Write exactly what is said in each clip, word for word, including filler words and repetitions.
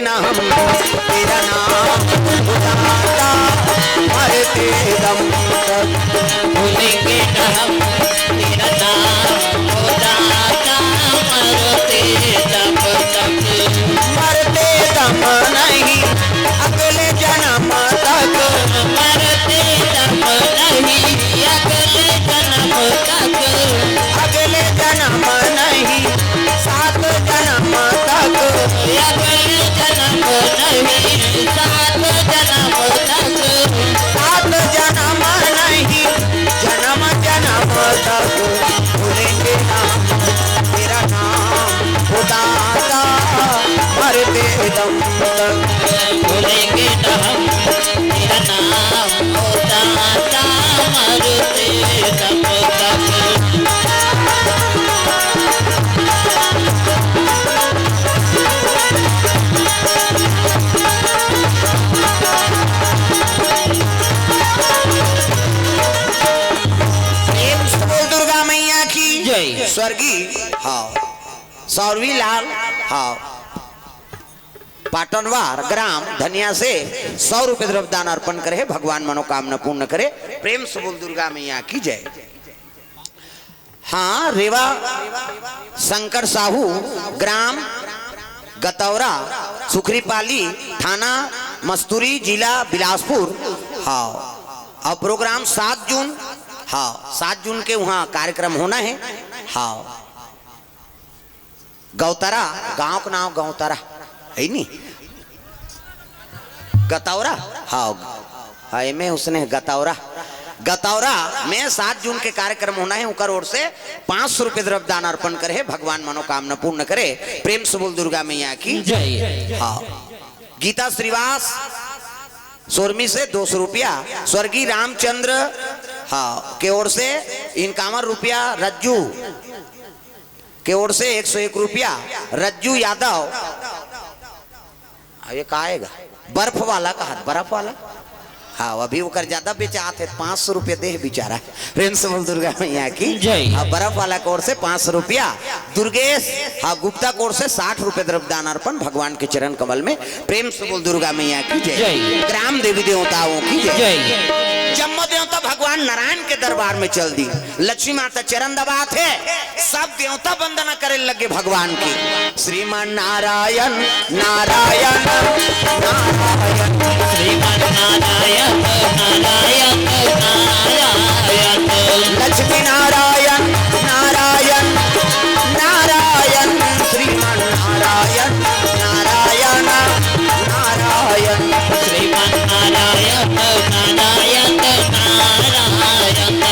ना हम तेरा नाम उदाता मरते दम तक। भूलेंगे ना हम तेरा नाम उदाता मरते दम तक। मरते दम नहीं, अगले जन्म तक। मरते दम नहीं, अगले जन्म तक। अगले जन्म नहीं, सात जन्म तक। अगले जन्म नहीं, सात जन्म तक। सात जन्म नहीं, जन्म जन्म तक। भूलेंगे ना हम तेरा नाम उदाता मरते दम तक। भूलेंगे ना हम तेरा नाम उदाता मरते दम तक। प्रेम से बोल दुर्गा मैया की जय। स्वर्गीय, हाँ, सौरवी लाल, हाँ, पाटनवार ग्राम धनिया से सौ रुपये द्रव्य दान अर्पण करे हे, भगवान मनोकामना पूर्ण करे। प्रेम से बोल दुर्गा मैया की जय। हाँ, रेवा शंकर साहू, ग्राम गतौरा, सुखरीपाली, थाना मस्तूरी, जिला बिलासपुर। हाँ, और प्रोग्राम सात जून, हाँ, सात जून के वहाँ कार्यक्रम होना है। हाँ, गौतरा, गांव का नाम गौतरा है नी? गतौरा? हाँ, हाँ, एमे उसने गतौरा, गतौरा में सात जून के कार्यक्रम होना है, उनकर ओर से पाँच सौ रुपये द्रव्य दान अर्पण करे हे, भगवान मनोकामना पूर्ण करे। प्रेम से बोल दुर्गा मैया की जय। हाँ, गीता श्रीवास सोरमी से दो सौ रुपया, स्वर्गीय रामचंद्र, हाँ, के ओर से इनकावन रुपया, रज्जू के ओर से एक सौ एक रुपया, रज्जू यादव। अब ये का आएगा? बर्फ वाला का हाथ, बर्फ वाला। हाँ, अभी ओकर ज्यादा बेचात है, पाँच सौ रुपये दे बेचारा। प्रेम से बोल दुर्गा मैया की जय। हाँ, बर्फ वाला के ओर से पाँच सौ रुपया, दुर्गेश, हाँ, गुप्ता के ओर से साठ रुपये द्रव्य दान अर्पण भगवान के चरण कमल में। प्रेम से बोल दुर्गा मैया की जय। जय। ग्राम देवी देवताओं की जय। जय। जम्मो देवता भगवान नारायण के दरबार में चल दी। लक्ष्मी माता चरण दबात हे, सब देवता वंदना करे लगे भगवान की। श्रीमन नारायण, नारायण, नारायण। श्रीमन नारायण, नारायण, नारायण। लक्ष्मी नारायण, नारायण, नारायण। श्रीमन नारायण, नारायण, नारायण। श्रीमन नारायण, नारायण, नारायण।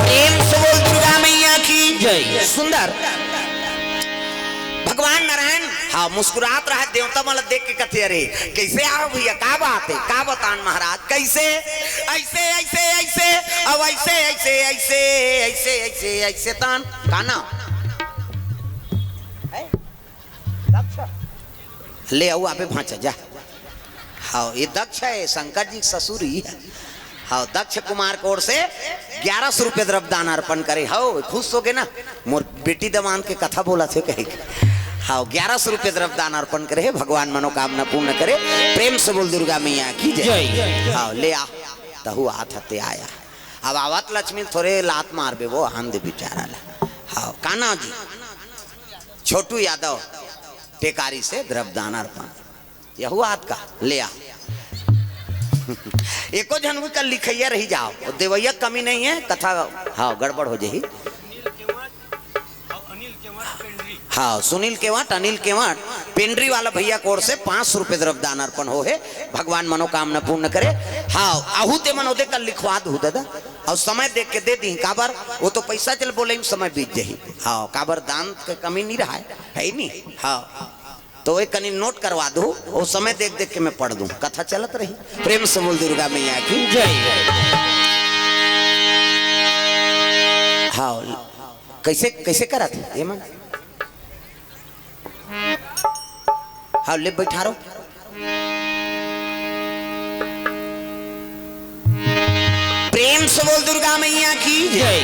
प्रेम से बोल दुर्गा मैया की जय। सुंदर। भगवान नारायण, हाँ, मुस्कुरात रहा, देवता मन ला देख के कथे, "अरे, कैसे आव भैया, का बात है, का बतान महाराज, कैसे?" "ऐसे, ऐसे, ऐसे, अब ऐसे, ऐसे, ऐसे, ऐसे, ऐसे, ऐसे तान, का ना?" है? दक्ष। ले आऊ, आपे भांचा, जा। हाँ, ये दक्ष है, शंकर जी के ससुर ही है। हाँ, दक्ष कुमार के ओर से ग्यारह सौ रुपये द्रव्य दान अर्पण करे। हाँ, खुश हो गए ना, मोर बेटी दमांद के कथा बोला थे कहे के। हाँ, ग्यारह सौ रुपये द्रव्य दान अर्पण करे हे, भगवान मनोकामना पूर्ण करे। प्रेम से बोल दुर्गा मैया की जय। जय। हाँ, ले आ, तहु आत हते आया। अब आवत लक्ष्मी थोरे लात मारबे, वो आन दे बेचारा ला। हाँ, का नाम जी? छोटू यादव, टेकारी से द्रव्य दान अर्पण। यहू आत का ले आ। एको झन भी कल लिखैया रही जाओ, वो देवैया कमी नहीं है, कथा, हाँ, गड़बड़ हो जाही। हाँ, सुनील केवट, अनिल केवट, पेंड्री वाला भैया के ओर से पाँच सौ रुपये द्रव्य दान अर्पण हो हे, भगवान मनोकामना पूर्ण करे। हाँ, आहू ते मन ओदे कल लिखवा दू दादा, और समय देख के दे दी, काबर वो तो पैसा चल बोले में समय बीत जाही। हाँ, काबर दान के कमी नहीं रहा है, है ही नहीं। हाँ, तो एक कनी नोट करवा दो, वो समय देख देख के मैं पढ़ दूं, कथा चलत रही। प्रेम से बोल दुर्गा मैया की जय। हाँ, कैसे, कैसे करत हे ये मन? हाँ, ले बैठा रहो। प्रेम से बोल दुर्गा मैया की जय।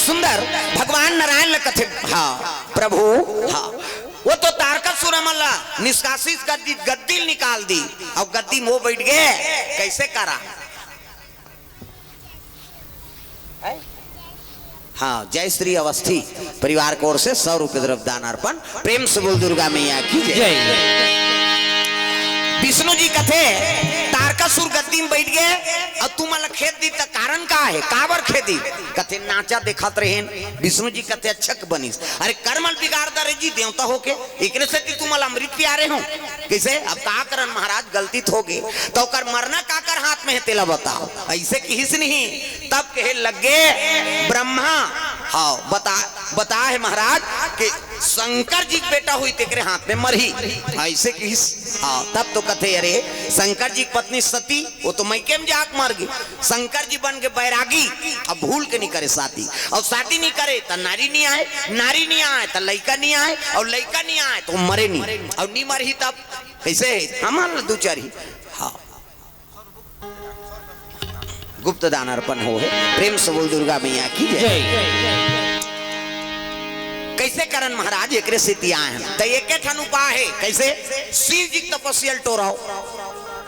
सुंदर, भगवान नारायण प्रभु, हाँ, वो तो तारकासुर मन ला निष्कासित कर दी, गद्दी ल निकाल दी, अउ गद्दी में वो बैठ गे, कैसे करा? हाँ, जय श्री अवस्थी परिवार की ओर से सौ रुपये द्रव्य दान अर्पण। प्रेम से बोल दुर्गा मैया की जय। जय। विष्णु जी कथे, तारकासुर गद्दी में बैठ गे अउ तुमन ला खेद दी, त कारण का हे, काबर खेदी? कथे, नाचा देखत रहेन। विष्णु जी कथे, अच्छा के बनिस। अरे, कर्म ल बिगाड़ डारे जी, देवता होके, एकरे सेती तुमन ला अमृत पियारे हों। कइसे? अब का करन महाराज, गलती त होगे, त ओकर मरना काकर हाथ में हे, तेला बताव। अइसे किहिस नहीं, तब कहे लगे ब्रह्मा, हाँ, बता, बता हे महाराज कि शंकर जी के बेटा होही, तेकरे हाथ में मरही। अइसे किहिस, हाँ, तब तो कथे, अरे, शंकर जी की पत्नी सती, वो तो मइके में जाके मर गे। शंकर जी बन के बैरागी, अब भूल के नहीं करे शादी, अउ शादी नहीं करे त नारी नहीं आय, नारी नहीं आय त लइका नहीं आय, अउ लइका नहीं आय त वो मरे नहीं, अउ नहीं मरही तब कइसे? हमन ला दू चार ही। हाँ, गुप्त दान अर्पण हो हे। प्रेम से बोल दुर्गा मैया की जय। जय। कइसे करन महाराज, एकरे सेती आय हन। त एके ठन उपाय हे, कइसे? शिव जी के तपस्या ल टोरव।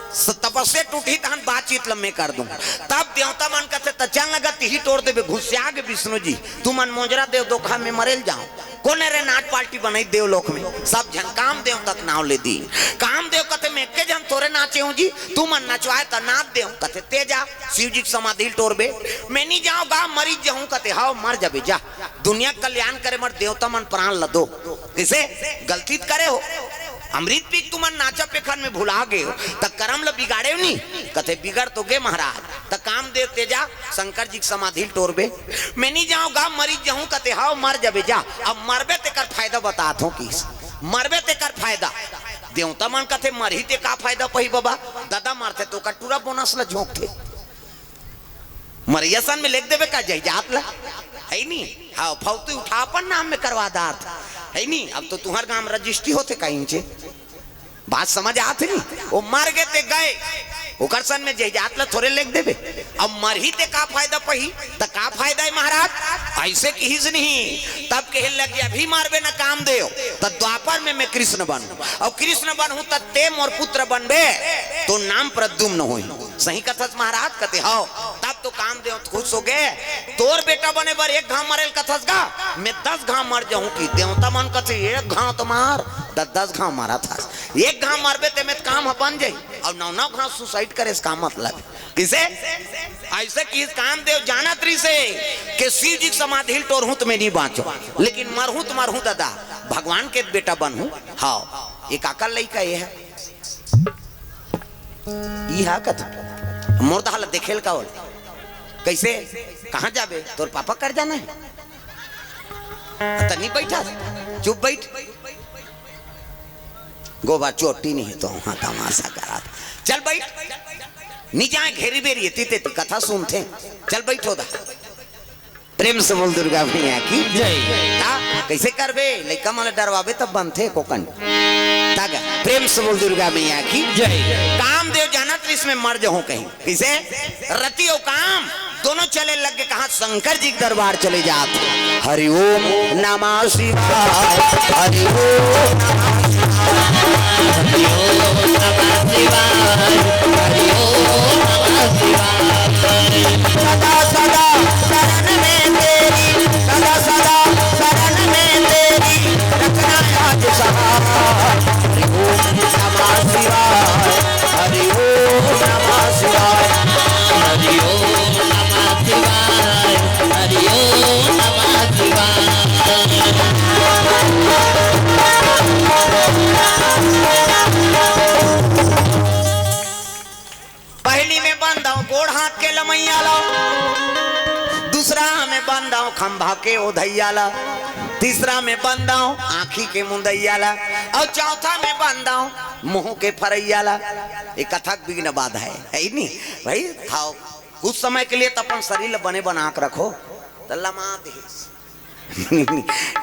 स-, तपस्या टूटही तहन बातचीत ल मैं कर दूं। तब देवता मन कथे, त चल न गा, तिही टोर देबे, घुसिया गे विष्णु जी, तुमन मोजरा देव दोखा में मरे ल जाव। कोन रे नाच पार्टी बनई देवलोक में, सब झन कामदेव तक नाव ले दी। कामदेव कथे, मैं एके झन थोरे नाचे हूं जी, तुमन नचवाय त नाच देव। कथे, ते जा, शिव जी के समाधि ल टोरबे, मैं नहीं जाव गा, मरी जहूं। कथे, हव, मर जाबे, जा, दुनिया के कल्याण करे बर देवता मन प्राण ल दो। कइसे? गलती त करे हो, अमृत पी के तुमन नाचा पेखन में भुला गे हो, त करम ल बिगाड़े हो नहीं। कथे, बिगड़ तो गे महाराज, त कामदेव ते जा, शंकर जी के समाधि ल टोरबे। मैं नहीं जाव गा, मरी जहूं। कथे, हव, मर जाबे, जा। अब मरबे तेकर फायदा बतात हों किहिस, मरबे तेकर फायदा। देवता मन कथे, मरही ते का फायदा पही बाबा, ददा मरथे त ओकर टूरा बोनस ल झोंकथे। मरइया सन में लिख देबे का जायदाद ला, हे नी? हाँ, फौती उठा अपन नाम में करवा दात, हे नी? अब तो तुंहर गांव रजिस्ट्री होथे कहीं चे, बात समझ आत हे नी? वो मर गे ते गए, ओकर सन में जायदाद ला थोरे लिख देबे। अब मरही ते का फायदा पही, त का फायदा हे महाराज? अइसे किहिस नहीं, तब कहे लगे, अभी मरबे न कामदेव, त द्वापर में मैं कृष्ण बनहूं, अउ कृष्ण बनहूं त ते मोर पुत्र बनबे, तो नाम प्रद्युम्न होही। सही कथस महाराज? कथे, हव। तब तो कामदेव खुश हो गे, तोर बेटा बने बर एक घांव मरे ल कथस गा, मैं दस घांव मर जहूं कि? देवता मन कथे, एक घांव तो मार, त दस घांव मरत हस, एक घांव मरबे ते में त काम ह बन जाही, अउ नौ नौ घांव suicide करे से का मतलब? कइसे? अइसे किहिस कामदेव जानत रहिसे कि शिव जी के समाधि ल टोरहूं त मैं नहीं बांचों, लेकिन मरहूं त मरहूं ददा, भगवान के बेटा बनहूं। हव, ये काकर लइका ये हे? ई हा कथे, मोर दहा ल देखे ल का ओला? कइसे? कहां जाबे? तोर पापा कर जाना हे। त नहीं बइठा, चुप बइठ। गोबर चोटी नहीं हे त उहां तमाशा करत। चल बइठ। नहीं जाय घेरी बेरी, एती तेती कथा सुनथे। चल बइठ ओ दहा। प्रेम से बोल दुर्गा मैया की जय। ता, कइसे करबे? लइका मन ल डरवाबे तब बनथे कोकन। ता गा, प्रेम से बोल दुर्गा मैया की जय। कामदेव जानत रहिस मैं मर जहूं कहीं। कइसे? रति अउ काम दोनों चले लग गे, कहां शंकर जी के दरबार चले जात। हरि ओम नमः शिवाय, हरि ओम नमः शिवाय, हरि ओम नमः शिवाय, हरि ओम नमः शिवाय। सदा सदा शरण में तेरी, सदा सदा शरण में तेरी, रखना याद सहाय। हरि ओम नमः शिवाय, हरि ओम नमः शिवाय, हरि ओम नमः शिवाय, हरि ओम नमः शिवाय। पहली में बंदाव गोड़ हाथ के लमैया ला, दूसरा में बंदाव खंभा के ओधैया ला, तीसरा में बंदाव आंखी के मुंदैया ला, अउ चौथा में बंदाव मुंह के फरैया ला। ये कथा के बिघ्न बाधा हे, हे नी भाई? हाव, कुछ समय के लिए त अपन शरीर ल बने बना के रखो, त लमा देही।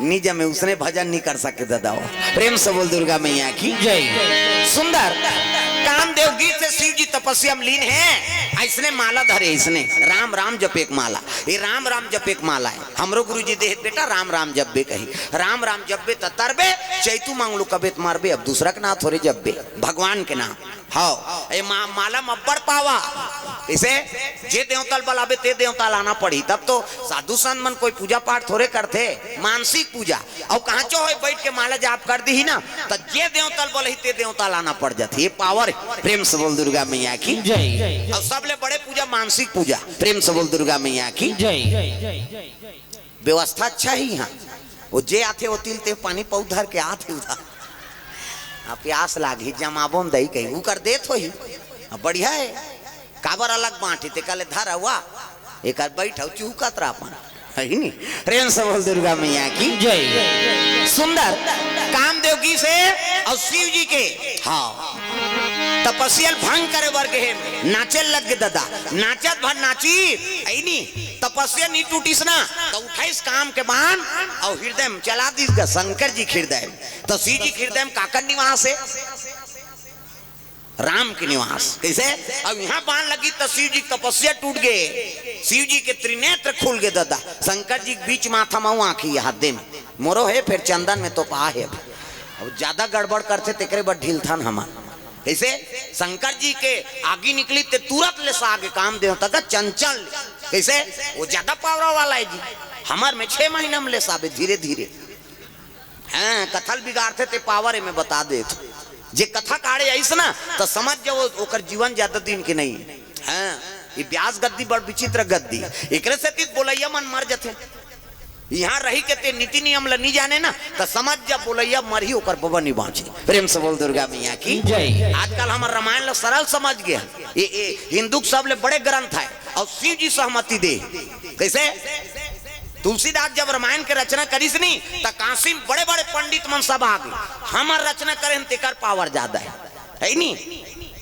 निज में उसने भजन नहीं कर सके दादा हो। प्रेम से बोल दुर्गा मैया की जय। सुंदर कामदेव गीत से शिव जी तपस्या में लीन हे। अइसने माला धरे, अइसने राम राम जपे के माला, ये राम राम जपे के माला हे। हमरो गुरु जी देहे बेटा राम राम जपबे कही, राम राम जपबे त तरबे, चैतू मांग लू कबे त मरबे, अब दूसरा के नाम थोरे जपबे, भगवान के नाम। हव, ए मा-, माला म अब्बड़ पावर। इसे जे देवता ल बलाबे ते देवता ल आना पड़ही, तब तो साधु संत मन कोई पूजा पाठ थोरे करथे, मानसिक पूजा। अउ कहांचो होय बइठ के माला जाप कर दिही ना, त जे देवता ल बलही ते देवता ल आना पड़ जाथे। ये पावर हे। प्रेम से बोल दुर्गा मैया की जय। अउ सबले बड़े पूजा मानसिक पूजा। प्रेम से बोल दुर्गा मैया की जय। व्यवस्था अच्छा हे इहां। वो जे आथे वो तिल ते पानी पउध धर के आथे उधर। आ प्यास लागही, जमाबो म दई कही, उकर देत होही। आ बढ़िया हे। काबर अलग बांटी ते कहले धर हुआ, एकर बइठ अउ चुहकत रह अपन। हे नी? प्रेम से बोल दुर्गा मैया की जय। सुंदर कामदेव की से अउ शिव जी के, हव, तपस्या ल भंग करे बर गे हे, नाचे लग गे ददा, नाचत भर नाची, हे नी? तपस्या नइ टूटिस ना, त उठाइस काम के बाण अउ हृदय म चला दिस गा शंकर जी के हृदय म। त शिव जी के हृदय म काकर निवास हे? राम के निवास। कइसे? अब इहां बाण लगिस त शिव जी के तपस्या टूट गे, शिव जी के त्रिनेत्र खुल गे ददा। शंकर जी के बीच माथा म आंखी, हाथ दे म मोरो हे, फेर चंदन में तोपा हे। अभी अब जादा गड़बड़ करथे तेकरे बर ढीलथन हमन। कइसे? शंकर जी के आगी निकलिस ते तुरत लेसा गे, कामदेव तक चंचल। कइसे? वो जादा पावर वाला हे जी, हमर में छह महीना में लेसाबे धीरे धीरे। हां, कथा ल बिगाड़थे ते पावर हे, मैं बता देत हंव। जे कथा काढ़े आइस ना, त समझ जाव, ओकर जीवन जादा दिन के नइ हे। हां, ये ब्यास गद्दी बड़ विचित्र गद्दी। एकरे सेती बोलइया मन मर जथे। इहां रहि के ते नीति नियम ल नइ जाने ना, त समझ जा, बोलइया मरही, ओकर बबा नइ बांचे। प्रेम से बोल दुर्गा मैया की जय। आजकल हमर रामायण ल सरल समझ गे हन। ये, ये हिंदू के सबले बड़े ग्रंथ हे अउ शिव जी सहमति दे। कइसे? तुलसीदास जब रामायण के रचना करिस नी, त काशी म बड़े-बड़े पंडित मन सब आ गे। हमर रचना करे हन, तेकर पावर जादा हे, हे नी?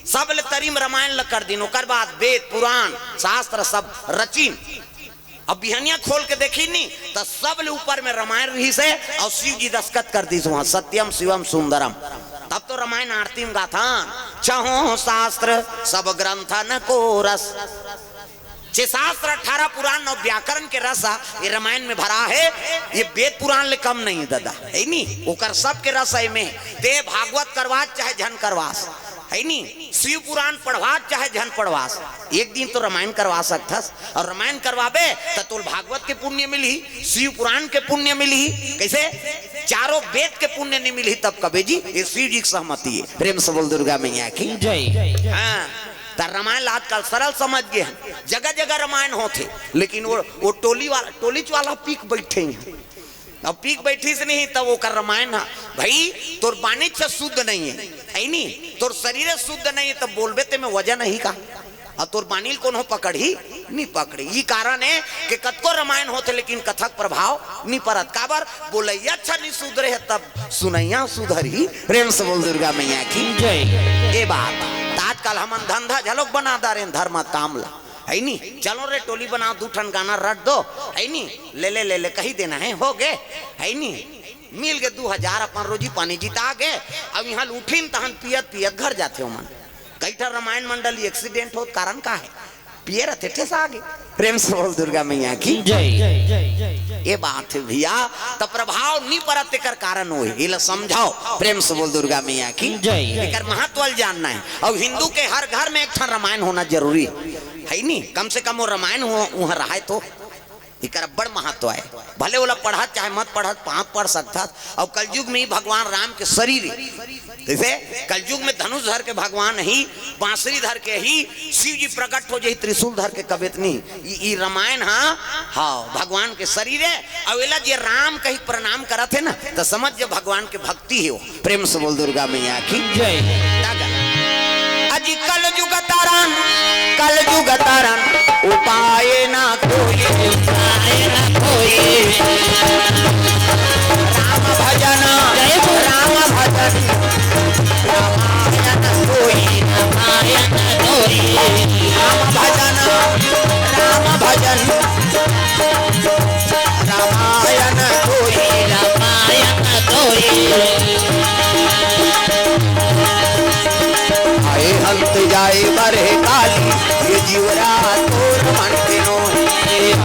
सब ले तरी म रामायण ल कर दिन, ओकर बाद वेद, पुराण, शास्त्र सब रचिन। अब बिहनिया खोल के देखिन नी, त सब ले ऊपर में रामायण रिहिस हे, अउ शिव जी दस्तखत कर दिस उहां, सत्यम शिवम सुंदरम। तब तो रामायण आरती म गाथन, छहों शास्त्र सब ग्रंथन को रस। छह शास्त्र, अठारह पुराण, नौ व्याकरण के रस ह, ये रामायण में भरा हे। ये वेद पुराण ले कम नइ हे ददा, हे नी? ओकर सबके रस हे एमे। ते भागवत करवास चाहे झन करवास, हे नी? शिव पुराण पढ़वास चाहे झन पढ़वास, एक दिन तो रामायण करवा सकथस। अउ रामायण करवाबे त तोल भागवत के पुण्य मिलही, शिव पुराण के पुण्य मिलही। कइसे? चारों वेद के पुण्य नइ मिलही तब कबे जी? ये शिव जी के सहमति हे। प्रेम से बोल दुर्गा मैया की जय। हां। त रामायण ल आजकल सरल समझ गे हन, जगह जगह रामायण होथे, लेकिन वो, वो टोली वाला, टोलीच वाला पी के बइठे हे। अब पी के बइठिस नहीं, तब ओकर रामायण ह, भई, तोर बानीच ह शुद्ध नइ हे, हे नी? तोर शरीर शुद्ध नइ हे, तब बोलबे ते में वजन हे का? अउ तोर बानी ल कोनो पकड़ही? नइ पकड़ही। ई कारण हे कि कतको रामायण होथे, लेकिन कथा के प्रभाव नइ परत। काबर? बोलइया अच्छा नइ सुधरे हे, तब सुनइया सुधरही। प्रेम से बोल दुर्गा मैया की जय। ए बात, त आजकल हमन धंधा झलोक बना डारेन धर्म काम ला, हे नी? चलो रे टोली बनाओ, दू ठन गाना रट दो, हे नी? ले ले, ले ले, कहि देना हे, हो गे, हे नी? मिल गे दू हजार, अपन रोजी पानी जिता गे। अब इहां ले उठिन तहन पियत पियत घर जाथे ओमन। कई ठन रामायण मंडली accident होत, कारण का हे? पिए रथे, ठेसा आगे। प्रेम से बोल दुर्गा मैया की जय। ये बात हे भइया, त प्रभाव नइ परत, तेकर कारण वो हे, एला समझव। प्रेम से बोल दुर्गा मैया की जय। एकर महत्व ल जानना हे। अउ हिंदू के हर घर में एक ठन रामायण होना जरूरी हे, हे नी? कम से कम वो रामायण हो, उहां रहय तो। एकर अब्बड़ महत्व हे। भले ओला पढ़त चाहे मत पढ़त, पांव पढ़ सकथस। अउ कलयुग में ही भगवान राम के शरीर हे। जइसे कलयुग में धनुष धर के भगवान ही, बांसुरी धर के ही शिव जी प्रकट हो जाही, त्रिशूल धर के कबे त नहीं। ई, ई रामायण ह, हां, भगवान के शरीर हे। अउ एला जे राम कहि प्रणाम करत हे ना, त समझ जा भगवान के भक्त हे वो। प्रेम से बोल दुर्गा मैया की जय। अजी कलयुग तरन, कलयुग तरन उपाय ना कोई, उपाय ना कोई। राम भजन, जय हो। राम भजन, रामायण कोई, रामायण कोई। राम भजन, राम भजन, रामायण कोई, रामायण कोई। आए हंत बर हे काली, ये जीवरा तोर मन के नोहे।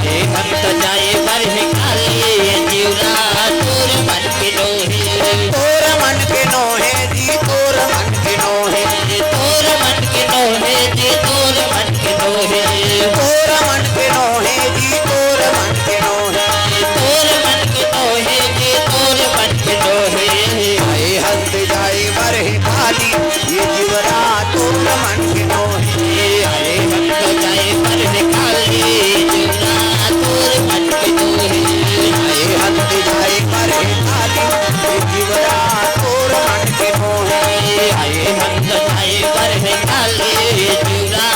हे हंत जाए बर हे काली, ये जीवरा तोर मन के नोहे। तोर मन के नोहे जी, तोर मन के नोहे। तोर मन के नोहे जी, तोर मन के नोहे। तोर मन के नोहे जी, तोर मन के नोहे। तोर मन के नोहे जी, तोर मन के नोहे। हे हंत जाए बर हे काली, ये जीवरा तोर मन के नोहे। आए हंत जाए बर हे काली, जीवरा तोर मन के नोहे। आए हंत जाए बर हे काली, ये जीवरा तोर मन के नोहे। आए हंत जाए बर हे काली, जीवरा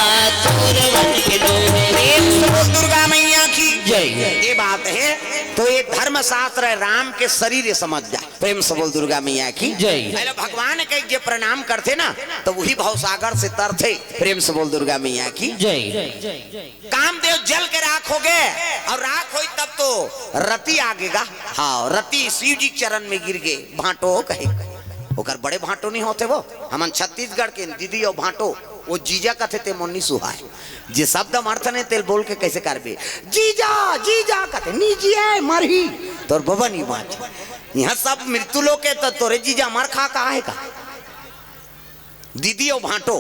तोर मन के नोहे। प्रेम से बोल दुर्गा मैया की जय। ये बात है, तो ये धर्मशास्त्र है, राम के शरीर ये समझ जा। प्रेम से बोल दुर्गा मैया की जय। पहले भगवान के जे प्रणाम करथे ना, तो वही भवसागर से तरथे। प्रेम से बोल दुर्गा मैया की जय। कामदेव जल के राख हो गए, और राख होई तब तो रति आ गेगा। हाँ, रति शिव जी के चरण में गिर गए, भांटो कहे। ओकर बड़े भांटो नहीं होते वो, हमन छत्तीसगढ़ के दीदी और भांटो, वो जीजा कथे ते मोन्नी सुहाए। जे शब्द हम अर्थ नहीं तेल बोल के कैसे करबे? जीजा, जीजा कथे, नी जिए, मरही, तोर बबा नी बाँच। यहाँ सब मृत्यु लोक है, तो तोरे जीजा मर खा का है का? दीदी और भांटो,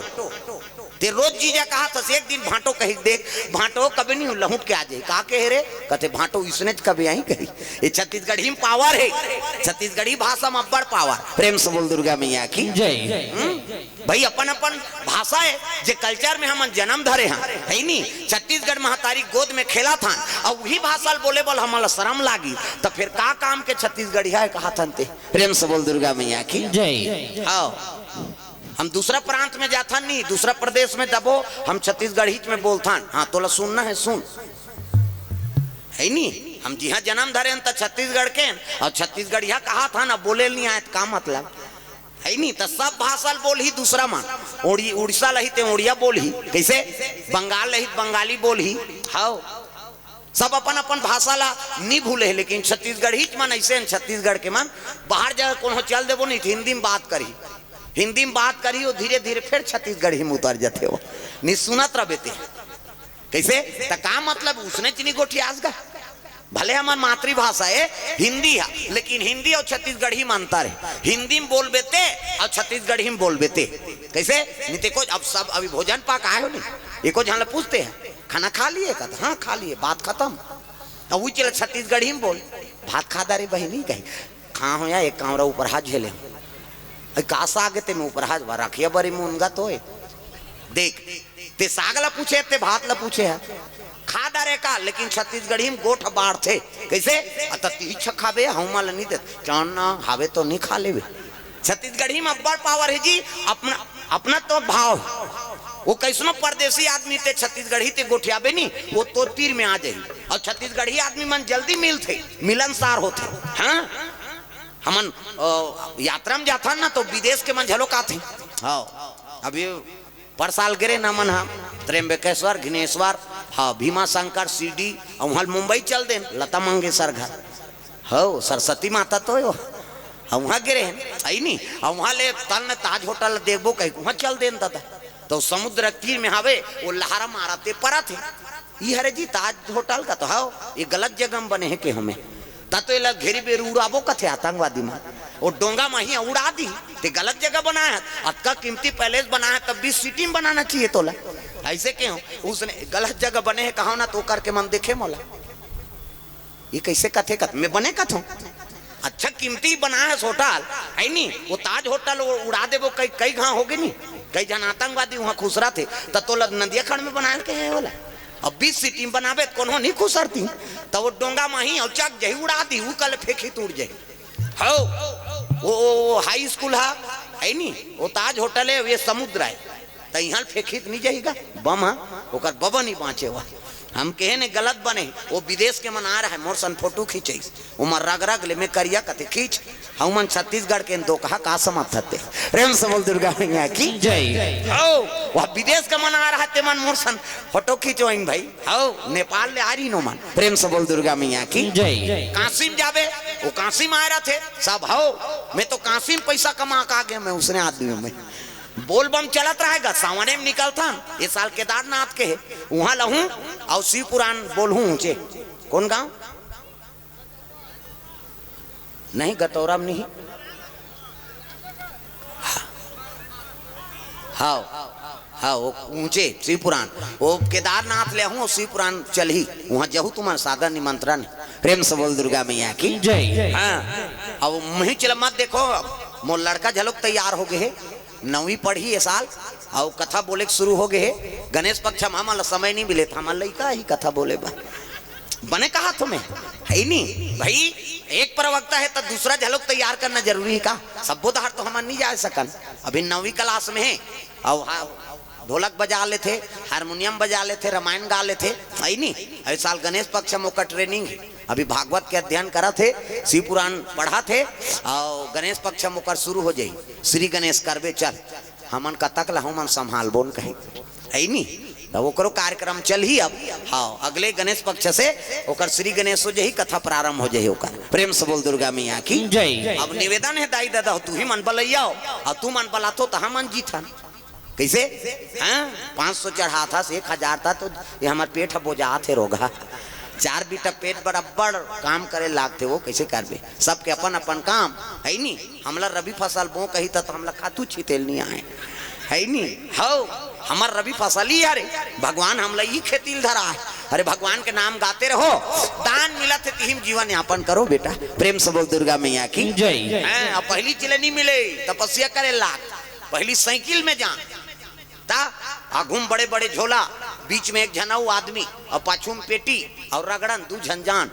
ते रोज जीजा कहा था, एक दिन भांटो कही, देख भांटो, कभी नहीं लहुट के आ जाए। का कहे रे? कथे, भांटो इसने कभी आई कही। ये छत्तीसगढ़ी में पावर है, छत्तीसगढ़ी भाषा में अब्बड़ पावर। प्रेम से बोल दुर्गा मैया की जय। भाई, अपन अपन भाषा है, जे कल्चर में हमन जन्म धरे हन, है नी? छत्तीसगढ़ महतारी गोद में खेला थान, और वही भाषा ल बोले बोल हमन ला शरम लागी, तो फिर का काम के छत्तीसगढ़िया है कहा थन ते? प्रेम से बोल दुर्गा मैया की जय। हाँ, हम दूसरा प्रांत में जाथन नी, दूसरा प्रदेश में दबो, हम छत्तीसगढ़ीच में बोलथन। हाँ, तोला सुनना है सुन, है नी? हम जिहाँ जन्म धरे हन त छत्तीसगढ़ के हन, और छत्तीसगढ़िया कहा थन, अब बोले नहीं आए त का मतलब? है नी, त सब भाषा ल बोलही दूसरा मन। उड़ी-, उड़ीसा लही ते उड़िया बोलही, कैसे? बंगाल लही त बंगाली बोलही। हाव, सब अपन अपन भाषा ला नी भूले हे, लेकिन छत्तीसगढ़ी मन ऐसे हैं, छत्तीसगढ़ के मन बाहर जगह कोनो चल देबो नहीं, हिंदी में बात करही, हिंदी में बात करही, वो धीरे धीरे फिर छत्तीसगढ़ी में उतर जाते हो। नहीं सुनत रह बेते, कैसे? त का मतलब, उसने चीनी गोठियास गा। भले हमर मातृभाषा है हिंदी है, लेकिन हिंदी और छत्तीसगढ़ी में अंतर है। हिंदी में बोल बेते और छत्तीसगढ़ी में बोल बेते। कैसे? नहीं ते को अब सब अभी भोजन पाक आए हो नहीं, एको झन ला पूछते हैं, खाना खा लिए का? हाँ, खा लिए, बात खत्म। अब वो चला छत्तीसगढ़ी में बोल, भात खा दारे बहिनी कही, खा हो या एक कांवरा ऊपर हाथ झेले हो। अरे का साग ते में ऊपर हाथ बा, रखिया बरी मुनगा तो है। देख, ते साग ला पूछे, ते भात ला पूछे है। खा डारे का, लेकिन छत्तीसगढ़ी में गोठ बाढ़थे। कैसे? अत तीछ खाबे, हौमा ला नहीं देत। चाना हावे तो नहीं खा लेबे। छत्तीसगढ़ी में अब्बड़ पावर है जी, अपना, अपना तो भाव है। वो कैसनो परदेसी आदमी ते छत्तीसगढ़ी ते गोठियाबे नहीं, वो तो तीर में आ जाही। और छत्तीसगढ़ी आदमी मन जल्दी मिलथे, मिलनसार होथे। हाँ, हमन, अ, यात्रा में जाथन ना, तो विदेश के मन झलो काथे। हाँ, अभी पर साल गिरे ना मन हा, त्र्यंबकेश्वर, घिनेश्वर, हाँ, भीमा शंकर, शिरडी, और वहाँ मुंबई चल देन, लता मंगेशकर घर। हो, सरस्वती माता तो हो। हम वहाँ गिरे हैं, है नहीं? और वहाँ ले तल ने ताज होटल देखबो कहीं, वहाँ चल देन दादा। तो समुद्र तीर में हावे, वो लहरा मारा ते परत है। ई हरे जी ताज होटल का तो हाव, ये गलत जगह में बने हैं के हमें। ता तो एला घेरी बेरू उड़ाबो कथे आतंकवादी मन। वो डोंगा में ही उड़ा दी, ते गलत जगह बनाया है। अतका कीमती पैलेस बनाया है, तब बीस सिटी में बनाना चाहिए तोला। ऐसे के हो, उसने गलत जगह बने हैं कहा ना तो करके मन देखे मोला। ये कैसे कथे कथ-, मैं बने कथों। अच्छा कीमती बनाया है होटल, है नी? वो ताज होटल वो उड़ा देबो, कई, कई घाव हो गए नी? कई जन आतंकवादी वहाँ खुसरा थे, त तोला नदिया खड़ में बनाए के है बोला। अब बीस सिटी में बनाबे त कोनो नहीं खुसरती, त वो डोंगा माही और चक जही उड़ा दी, ऊ कल फेंकी टूट जाही। हो, वो, वो, वो हाई स्कूल है, है नी? वो ताज होटल है, ये समुद्र है। त इहाँ फेंकित नहीं जाही गा, बम हा, ओकर बबा नहीं बाँचे हुआ। हम कहे ने गलत बने, वो विदेश के मन आ रहा है, मोर सन फोटो खींचे, ओमा रग रग ले में करिया कथे खींच, हम मन छत्तीसगढ़ के दो कहा का समझ थते। प्रेम से बोल दुर्गा मैया की जय। हो, वह विदेश के मन आ रहा ते मन मोर सन फोटो खींचो इन भाई। हो, नेपाल ले आ रही नो मन। प्रेम से बोल दुर्गा मैया की जय। काशी में जाबे, वो काशी में आ रहा थे सब। हो, मैं तो काशी में पैसा कमा के आ गया, मैं उसने आदमी में बोलबम चलत रहेगा, सावने में निकलथन। ये साल केदारनाथ के हे, उहाँ लहूँ अउ शिव पुराण बोलहूँ ऊँचे। कौन गाँव? नहीं, गतौरा में नहीं। हाँ, हाँ, वो ऊँचे शिव पुराण, वो केदारनाथ ले हूँ, शिव पुराण चलही, उहाँ जहू तुमन सादर निमंत्रण। प्रेम से बोल दुर्गा मैया की। जय। हाँ, अब मही चल मत देखो, मोर लड़का झलोक तैयार हो गए हे, नौवीं पढ़ही ये साल, अउ कथा बोले के शुरू हो गए हे। गणेश पक्ष में हमन ला समय नहीं मिले, त हमन लइका ही कथा बोले बा। बने कहा तुम्हें, है नहीं भाई, एक प्रवक्ता है तो दूसरा झलोक तैयार करना जरूरी है का? सब्बो दहाड़ तो हमन नहीं जा सकन। अभी नौवीं क्लास में है, अउ हाँ, ढोलक बजा लेथे, हारमोनियम बजा लेथे, रामायण गा लेथे, है नहीं। अभी साल गणेश पक्ष में ओकर ट्रेनिंग है, अभी भागवत के अध्ययन करत हे, शिव पुराण पढ़त हे, अउ गणेश पक्ष में ओकर शुरू हो जाही। श्री गणेश करबे चल, हमन कतक ला हमन संभालबो न कहे, है नी? तब ओकरो कार्यक्रम चलही अब। हाँ, अगले गणेश पक्ष से ओकर श्री गणेश हो जाही, कथा प्रारंभ हो जाही ओकर। प्रेम से बोल दुर्गा मैया की। जय। अब निवेदन है दाई ददा, तू ही मन बलैया हो, अउ तू मन बलाथो त हमन जीथन। कैसे? हाँ, पाँच सौ चढ़ाथस, एक हजार था तो ये हमर पेट ह बोजात हे रोगा। चार बीटा पेट बराबर काम करे लागथे, वो कैसे करबे? सबके अपन अपन काम है नी। हमला रबी फसल बो कही त, त हमला खातू छितेल नहीं आए, है नी? हौ, हमर रबी फसल ही हरे, भगवान हमला ई खेती ल धरा है। अरे भगवान के नाम गाते रहो, दान मिलत हे, तिही म जीवन यापन करो बेटा। प्रेम से बोल दुर्गा मैया की। जय। हैं, अब पहली चिलनी मिले, तपस्या करे लाग, पहली साइकिल में जा, ता आघू म बड़े बड़े झोला, बीच में एक झन अउ आदमी, अउ पाछू म पेटी, अउ रगड़न दू झन जान।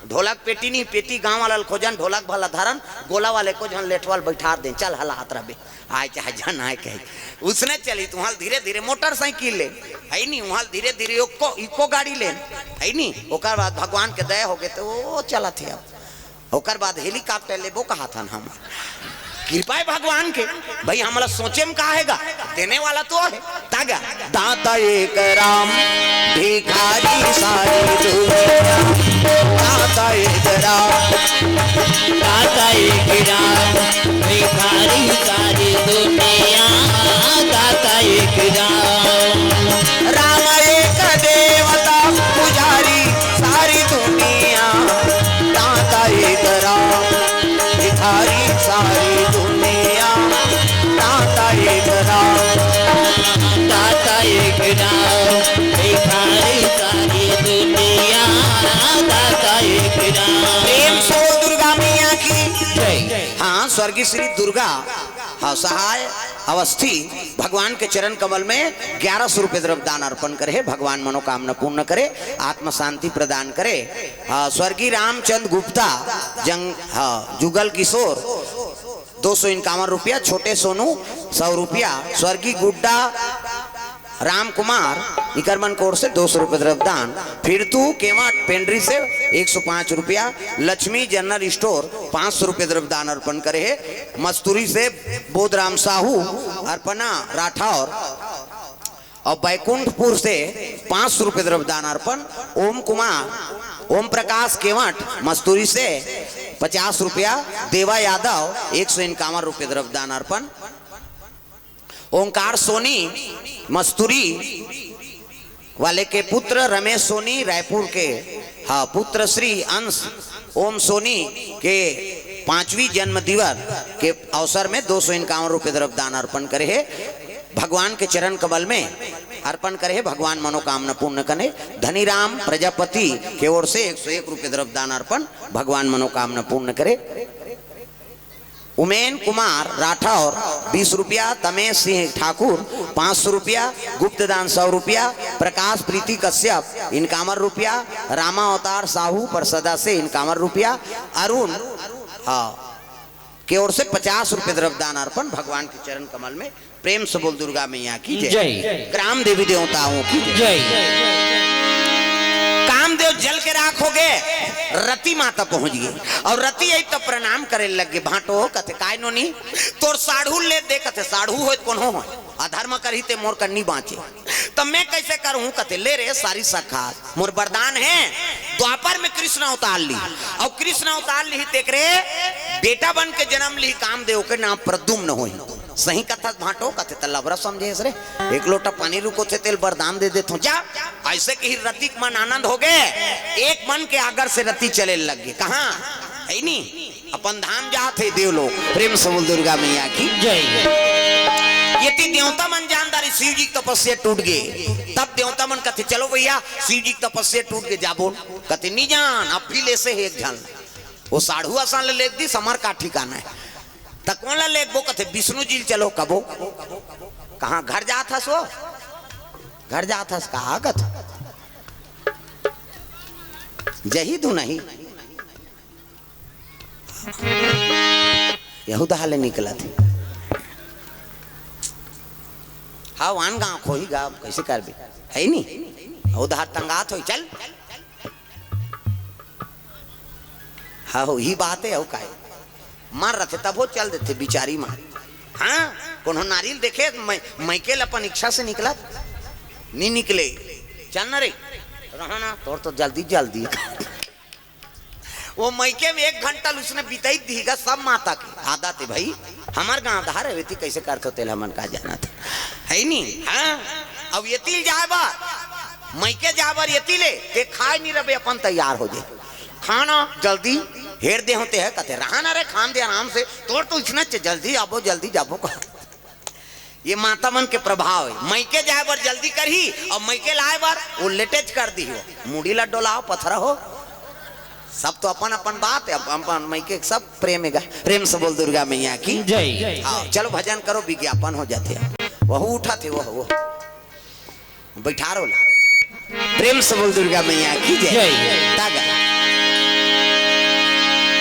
ढोलक पेटी नहीं, पेटी गांव वाला ल खोजन, ढोलक भला धरन, गोला वाले को झन लेठवा ल बैठार दें, चल हलात रबे, आए चाहे झन आए कहे। उसने चली, तुहल धीरे धीरे मोटरसाइकिल ले, है नी, उहल धीरे धीरे इको, इको गाड़ी ले, है नी। ओकर बाद भगवान के दया हो गए तो वो चलत हे अब। ओकर बाद हेलीकॉप्टर लेबो कहाथन हम। कृपा है भगवान के, भाई हमला सोचे म का हेगा, देने वाला तो है। तागा दाता एक राम, भिखारी सारी दुनिया। दाता एक राम, दाता एक राम, भिखारी सारी दुनिया। दाता एक राम, राम एक देवता, पुजारी सारी दुनिया। दाता एक राम, भिखारी सारी दुनिया। दाता एक राम, दाता एक राम, भिखारी सारी दुनिया। दाता एक राम। प्रेम से बोल दुर्गा मैया की। जय। हाँ, स्वर्गीय श्री दुर्गा, हाँ, सहाय अवस्थी भगवान के चरण कमल में ग्यारह सौ रुपये द्रव्य दान अर्पण करे हे। भगवान मनोकामना पूर्ण करे, आत्म शांति प्रदान करे। हाँ, स्वर्गीय रामचंद गुप्ता, जंग, हाँ, जुगल किशोर, दो सौ इक्यावन रुपया, छोटे सोनू, सौ रुपया, स्वर्गीय गुड्डा राम कुमार, इकर मन कोर से दो सौ रुपये द्रव्य दान। फिर तू केवट पेंड्री से एक सौ पाँच रुपया, लक्ष्मी जनरल स्टोर पाँच सौ रुपये द्रव्य दान अर्पण करे हे। मस्तूरी से बोधराम साहू, अर्पणा राठौर, अउ बैकुंठपुर से पाँच सौ रुपये द्रव्य दान अर्पण। ओम कुमार, ओम प्रकाश केवट, मस्तूरी से पचास रुपया, देवा यादव एक सौ इक्यावन रुपये द्रव्य दान अर्पण। ओंकार सोनी, मस्तूरी वाले के पुत्र रमेश सोनी, रायपुर के, हाँ, पुत्र श्री अंश ओम सोनी के पांचवी जन्म दिवस के अवसर में दो सौ इक्यावन रुपये द्रव्य दान अर्पण करे हे। भगवान के चरण कमल में अर्पण करे हे, भगवान मनोकामना पूर्ण करे। धनीराम प्रजापति के ओर से एक सौ एक रुपये द्रव्य दान अर्पण, भगवान मनोकामना पूर्ण करे। उमेन कुमार राठौर बीस रुपया, तमेश सिंह ठाकुर पाँच सौ रुपया, गुप्त दान सौ रुपया, प्रकाश प्रीति कश्यप इक्यावन रुपया, रामा अवतार साहू परसदा से इक्यावन रुपया, अरुण, हाँ, के ओर से पचास रुपये द्रव्य दान अर्पण। भगवान के चरण कमल में प्रेम से बोल दुर्गा मैया की जय। जय। ग्राम देवी देवताओं की जय। जय। कामदेव जल के राख हो गए, रति माता पहुंच गई। अउ रति आई त प्रणाम करे लग गे। भांटो कथे, "काय नोनी, तोर साढ़ू ले दे।" कथे, "साढ़ू होय त कोनो होय, अधर्म करही ते मोर कन्नी बाँचे, त मैं कैसे करहूँ?" कथे, "ले रे सारी सखा, मोर वरदान हे, द्वापर में कृष्ण अवतार ली, अउ कृष्ण अवतार ली तेकरे बेटा बन के जन्म ली, कामदेव के नाम प्रद्युम्न होही।" सही कथस भांटो, कथे त लबरा समझे हस रे। एक लोटा पानी रुकोथे तेला बरदान दे देथों, जा। अइसे कहिस रति के मन आनंद हो गे, एक मन के आगर से रति चले लग गे। कहाँ? हइ नी? अपन धाम जात हे देवलोक। प्रेम से बोल दुर्गा मैया की। जय। एती देवता मन जान डारिस शिव जी के तपस्या टूट गे। तब देवता मन कथे, "चलो भइया, शिव जी के तपस्या टूट गे, जाबो।" कथे, "नी जान, अब भी लेसे हे एक झन।" ओ साढ़ू असन ल लेग दिस, हमर का ठिकाना हे। त कोन ल लेगबो? कथे, "विष्णु जी ल चलो कबो।" कहाँ घर जात हस ओ? घर जात हस का? कथे, "जही धुन ही।" यहू दहा ले निकलत हे। हाँ, वान गाँव खोही गा, कइसे करबे? हइ नी? यहू दहा टंगात होही, चल। हाँ, हो, ही बात हे, अउ काय? मर रथे तभो चल देथे बिचारी मन। हाँ, कोनो नारी ल देखे, मइके ल अपन इच्छा से निकलत? नी निकले। चल ना रे, रहा ना, तोर तो जल्दी, जल्दी। ओ मइके में एक घंटा ल उसने बिताई दिही गा सब माता के। आदत हे भई, हमर गाँव धार हे, एती कइसे करथो तेला हमन का जानत हे। हइ नी? हाँ? अब एती ल जाय बर, मइके जाय बर एती ले, ते खाय नी रबे, अपन तैयार हो जाही। खाना जल्दी हेर देहूँ ते हे, कथे, "रहा ना रे, खान दे आराम से, तोर तो इसने च-, जल्दी आबो, जल्दी जाबो," कहा। ये माता मन के प्रभाव हे। मइके जाय बर जल्दी करही अउ मइके लाय बर ओ लेटेच कर दिही। मुड़ी ला डोलाव, पथरा हो। सब तो अपन अपन बात हे, अपन अपन मइके सब प्रेम हे गा। प्रेम से बोल दुर्गा मैया की। जय। हाँ, चलो भजन करो, विज्ञापन हो जाथे। वहू उठत हे, वहू, वहू। बइठार ओला। प्रेम से बोल दुर्गा मैया की जय। जय। तागा।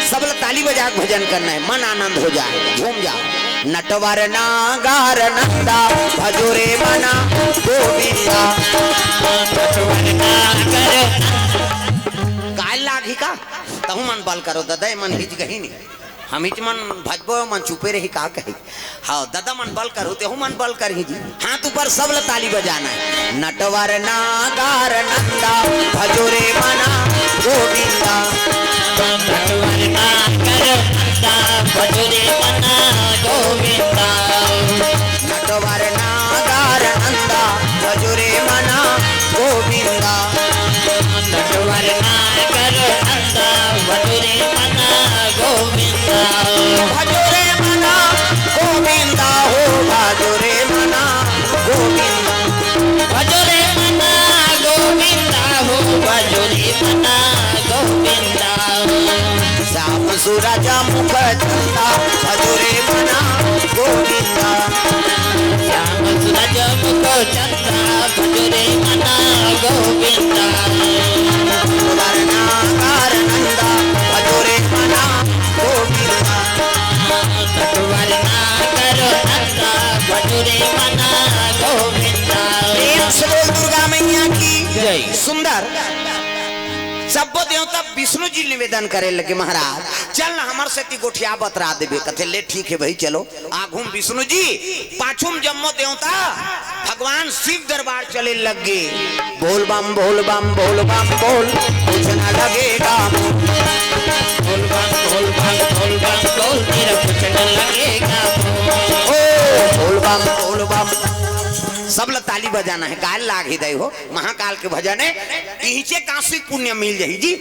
सब ला ताली बजा के भजन करना हे, मन आनंद हो जाय, झूम जाव। नटवर नागर नंदा भजो रे मना गोविंदा। नटवर नागर। काय लागही का? तहू मन बल करो ददा, ए मन हिच गही नी। हमीच मन भजबो, मन चुपे रही, का कही? हाँ, ददा मन बल करहू, तेहू मन बल करही जी। हाथ ऊपर, सब ल ताली बजाना हे। नटवर नागर नंदा भजो रे मना गोविंदा। नटवर नागर नंदा भजो रे मना गोविंदा। नटवर नागर नंदा भजो रे मना गोविंदा। नटवर नागर नंदा भजो रे मना गोविंदा। भजो रे मना गोविंदा हो, भजो रे मना गोविंदा। भजो रे मना गोविंदा हो, भजो रे मना गोविंदा। श्याम सूरज मुख चंदा भजो रे मना गोविंदा। श्याम सूरज मुख चंदा भजो रे मना गोविंदा। नटवर नागर नंदा भजो रे मना गोविंदा। नटवर नागर नंदा भजो रे मना गोविंदा। प्रेम से बोल दुर्गा मैया की जय। सुंदर। सब्बो देवता विष्णु जी निवेदन करे लगे, महाराज, चल ना हमर सेती गोठिया बतरा देबे। कथे, ले ठीक हे भाई, चलो। आघू म विष्णु जी, पाछू म जम्मो देवता भगवान शिव दरबार चले लग गे। बोल बम, बोल बम, बोल बम, बोल, कुछ न लगेगा मोल। बोल बम, बोल बम, बोल बम, बोल, तेरा कुछ न लगेगा मोल। ओ, बोल बम, बोल बम। सब ल ताली बजाना हे, काय लाग ही दई हो, महाकाल के भजन हे, इहिचे काशी पुण्य मिल जाही जी।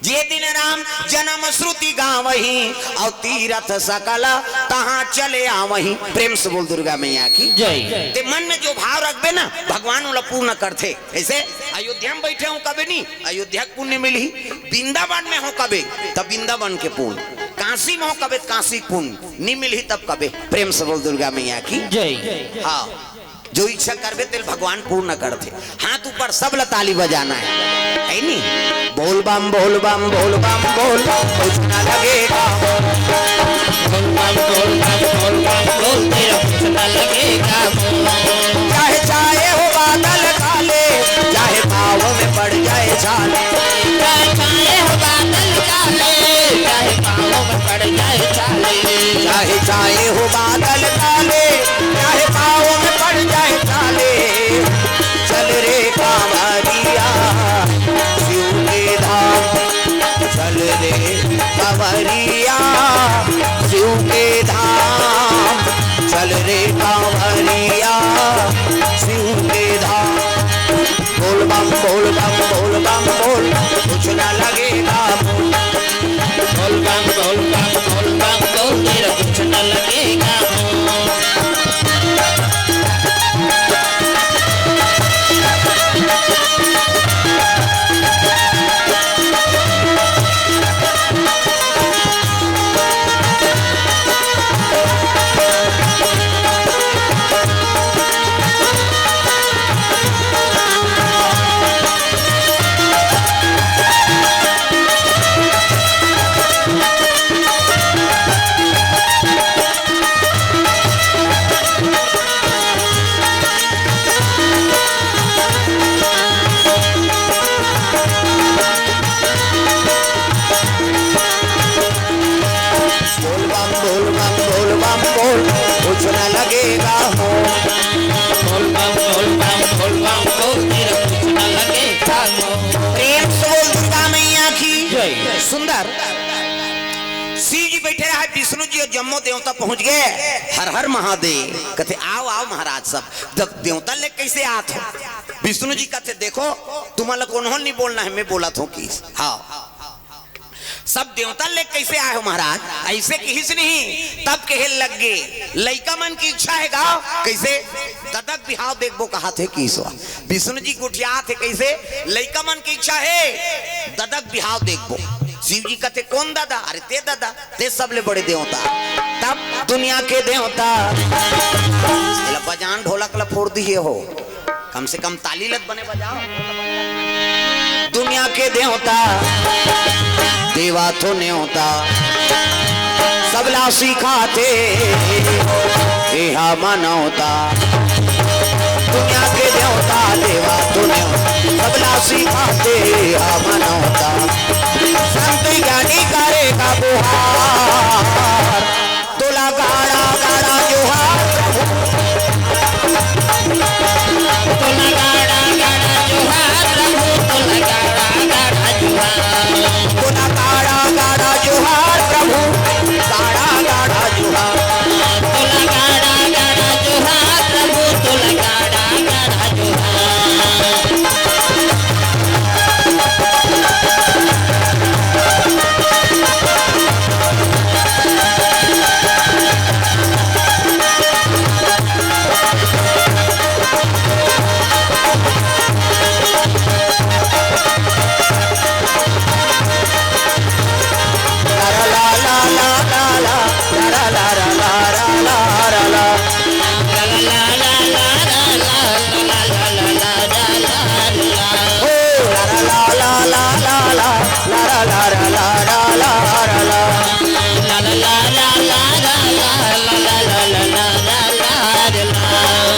जे दिन राम जन्म श्रुति गावही, अउ तीरथ सकल तहाँ चले आवही। प्रेम से बोल दुर्गा मैया की जय। ते मन में जो भाव रखबे ना, भगवान ओला पूर्ण करथे। अइसे अयोध्या में बइठे हों कबे नी, अयोध्या के पुण्य मिलही, वृंदावन में हों कबे, त वृंदावन के पुण्य, काशी में हों कबे, त काशी के पुण्य नी मिलही, तब कबे। प्रेम से बोल दुर्गा मैया की जय। हाँ। जो इच्छा करबे तेल भगवान पूर्ण करथे। हाथ ऊपर, सब ल ताली बजाना हे, हे नी? बोल बम, बोल बम, बोल बम, बोल, कुछ न लगेगा। बोल बम, बोल बम, बोल बम, बोल, तेरा कुछ न लगेगा। चाहे छाए हो बादल काले, चाहे पाँव में पड़ जाए छाले। चाहे छाए हो बादल काले, चाहे पाँव में पड़ जाए छाले। चाहे छाए हो बादल काले, चाहे पाँव में पड़ जाए छाले। चल रे कांवरिया शिव के धाम, चल रे कांवरिया शिव के धाम, चल न लगेगा हो। बोल बम, बोल बम, बोल बम, बोल तेरा कुछ न लगेगा हो। प्रेम से बोल दुर्गा मैया की जय। सुंदर। शिव जी बैठे रहे, विष्णु जी और जम्मो देवता पहुंच गए। हर हर महादेव। कथे, "आओ, आओ महाराज सब।" जब देवता ले कैसे आत हो? विष्णु जी कथे, "देखो, तुम्हारा कोनो नहीं बोलना है, मैं बोला था कि।" हाँ। सब देवता ले कैसे आए हो महाराज? ऐसे किहिस नहीं। तब कहे लग गे, लइका मन की इच्छा हे गा। कैसे? ददक बिहाव देखबो कहाथे कि ईश्वर। विष्णु जी गोठियाथे कैसे? लइका मन की इच्छा हे, ददक बिहाव देखबो। शिव जी कथे, "कौन ददा?" "अरे ते ददा, ते सबले बड़े देवता।" तब दुनिया के देवता, एला बजान ढोलक ला फोड़ दिए हो। कम से कम ताली लत बने बजाओ। दुनिया के देवता, देवा तो नेवता, सबला सिखाथे, एहा मानवता। दुनिया के देवता, देवा तो नेवता, सबला सिखाथे, एहा मानवता। संत ज्ञानी करेगा गुहार, तोला गाड़ा गाड़ा जोहार प्रभु। तोला गाड़ा गाड़ा जोहार प्रभु, तोला गाड़ा गाड़ा जोहार। तोला गाड़ा गाड़ा जोहार प्रभु, गाड़ा गाड़ा जोहार। तोला गाड़ा गाड़ा जोहार प्रभु, तोला गाड़ा गाड़ा जोहार।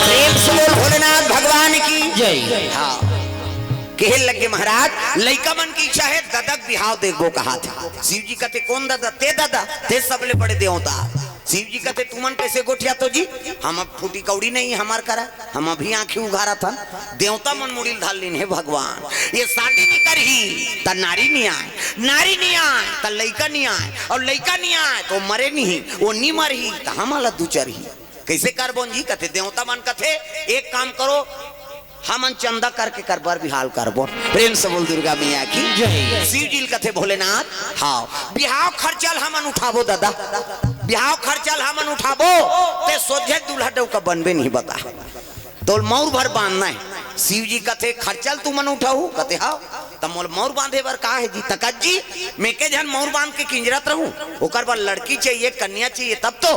प्रेम से बोल भोलेनाथ भगवान की जय। हाँ। कहे लगे महाराज, लइका मन की इच्छा हे, ददक बिहाव देखबो कहाथे। शिव जी कथे, "कौन ददा?" "ते ददा, ते सबले बड़े देवता।" शिव जी कथे, "तुमन कैसे गोठियाथो जी? हम अब फूटी कौड़ी नहीं हमार करा, हम अभी आँखी उघारत हन।" देवता मन मुड़ी ल धर लीन, "हे भगवान, ये शादी नहीं करही त नारी नहीं आए, नारी नहीं आए त लइका नहीं आए, और लइका नहीं आए तो मरे नहीं, वो नहीं मरही त हमला दुचरही।" कैसे करबोन जी? कथे, देवता मन कथे, "एक काम करो, हमन चंदा करके कर बर बिहाव करबो।" प्रेम से बोल दुर्गा मैया की जय। शिव जी ल कथे भोलेनाथ, "हाँ, बिहाव खर्चा ल हमन उठाबो ददा, बिहाव खर्चा ल हमन उठाबो, ते सोझे दूल्हा डउका बनबे नहीं बता, तोल मउर भर बांधना हे।" शिव जी कथे, "खर्चा ल तुमन उठाहू?" कथे, "हाँ।" "त मोला मउर बांधे बर का हे जी?" "तकत जी, मैं के झन मउर बांध के किंजरत रहूं, ओकर बर लड़की चाहिए, कन्या चाहिए, तब तो।"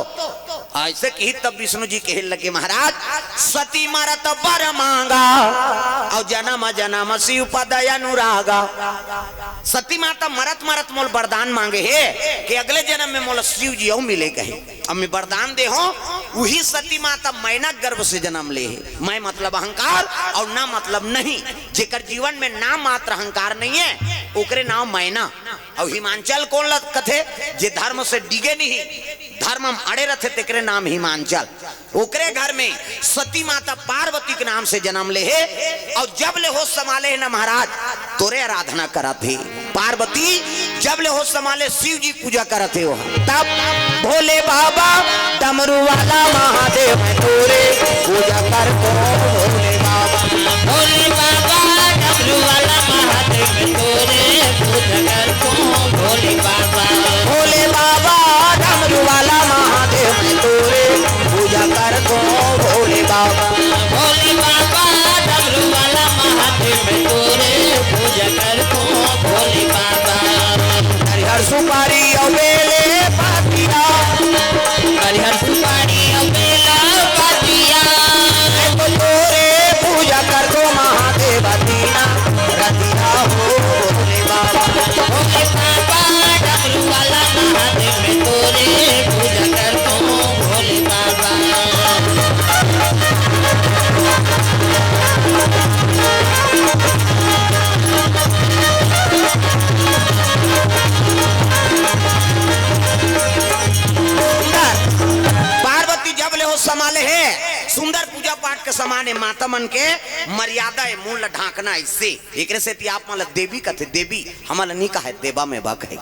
ऐसे कही तब विष्णु जी कहे लगे, "महाराज, सती मरत बर मांगा, और जन्म जन्म शिव पद अनुरागा।" सती माता मरत मरत मोल वरदान मांगे हे कि अगले जन्म में मोला शिव जी अउ मिले कहे। अब मैं वरदान दे हो, वही सती माता मैना गर्भ से जन्म ले हे। मैं मतलब अहंकार और ना मतलब नहीं। जेकर जीवन में ना मात्र अहंकार नहीं है, ओकरे नाम मैना। और हिमांचल कौन ल कथे? जे धर्म से डिगे नहीं, धर्म म अड़े रथे, तेकरे नाम हिमांचल। ओकरे घर में सती माता पार्वती के नाम से जन्म ले हे। और जब ले होश संभाले हे ना महाराज, तोरे आराधना करत हे। पार्वती जब ले होश संभाले, शिव जी पूजा करत हे। वो तब भोले बाबा डमरू वाला महादेव मैं तोरे पूजा करतो हूँ भोले बाबा। भोले बाबा डमरू वाला महादेव मैं तोरे पूजा करतो हूँ भोले बाबा। भोले बाबा डमरू वाला महादेव मैं तोरे पूजा करतो हूँ भोले बाबा। भोले बाबा डमरू वाला महादेव मैं तोरे पूजा करतो हूँ भोले बाबा। हरिहर सुपारी और बेले पतिया। हरिहर सुपारी और बेला पतिया। मैं तो तोरे पूजा करतो महादेव दीना रतिया हो भोले बाबा। भोले बाबा डमरू पाठ के समान ए माता मन के मर्यादा ए, मुंह ला ढांकना अइसे। एकरे सेती आप मन ला देवी कथे, देवी, हमन ला नी कहे, देवा में बा कहे।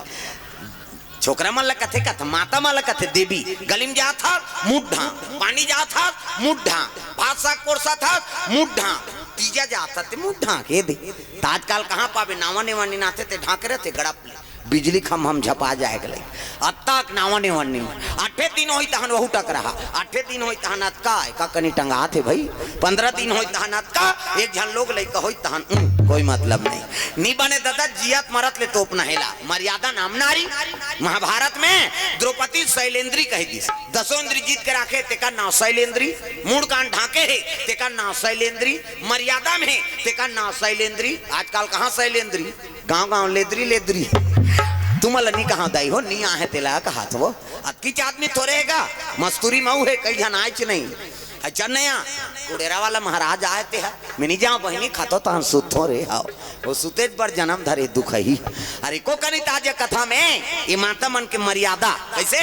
छोकरा मन ला कथे, कथे, माता मन ला कथे देवी। गली में जात हस, मुंह ढांक, पानी जात हस, मुंह ढांक, भात साग परोसत हस, मुंह ढांक, तीजा जात हस, ते मुंह ढांक, ए दे। त आजकल कहाँ पाबे, नावा नेवा नी नाथे, ते ढांके रथे गड़प ले। बिजली खम्भा म झपा जाए के लई। अतका के नावा नेवा नी। आठे दिन होई तहन वहू टकराहा। आठे दिन होई तहन अतका, एका कनी टंगात हे भई। पंद्रह दिन होई तहन अतका, एक झन लोग लइका होई तहन, उम, कोई मतलब नहीं। नी बने ददा, जियत मरत ले तोपना हे ला। मर्यादा नाम नारी। महाभारत में द्रौपदी शैलेंद्री कहि दिस। दसों इंद्री जीत के राखे, तेकर नाव शैलेंद्री। मूड़ कान ढांके हे, तेकर नाव शैलेंद्री। मर्यादा में हे, तेकर नाव शैलेंद्री। आजकल कहाँ शैलेंद्री? गांव गांव लेदरी लेदरी। तुमन ला नी कहां दाई हो, नी आहे तेला कहात हो। अतकीच आदमी थोरे हे गा, मस्तूरी मऊ हे, कई झन आयच नहीं। अच्छा नया, कुड़ेरा वाला महाराज आए ते हा, मैं नी जांव बहिनी, खातो तहन सुतो रे, हाव। वो सुतेच बर जनम धरे दुख ही। अरे को कनी ताजे कथा में, ये माता मन के मर्यादा, कइसे?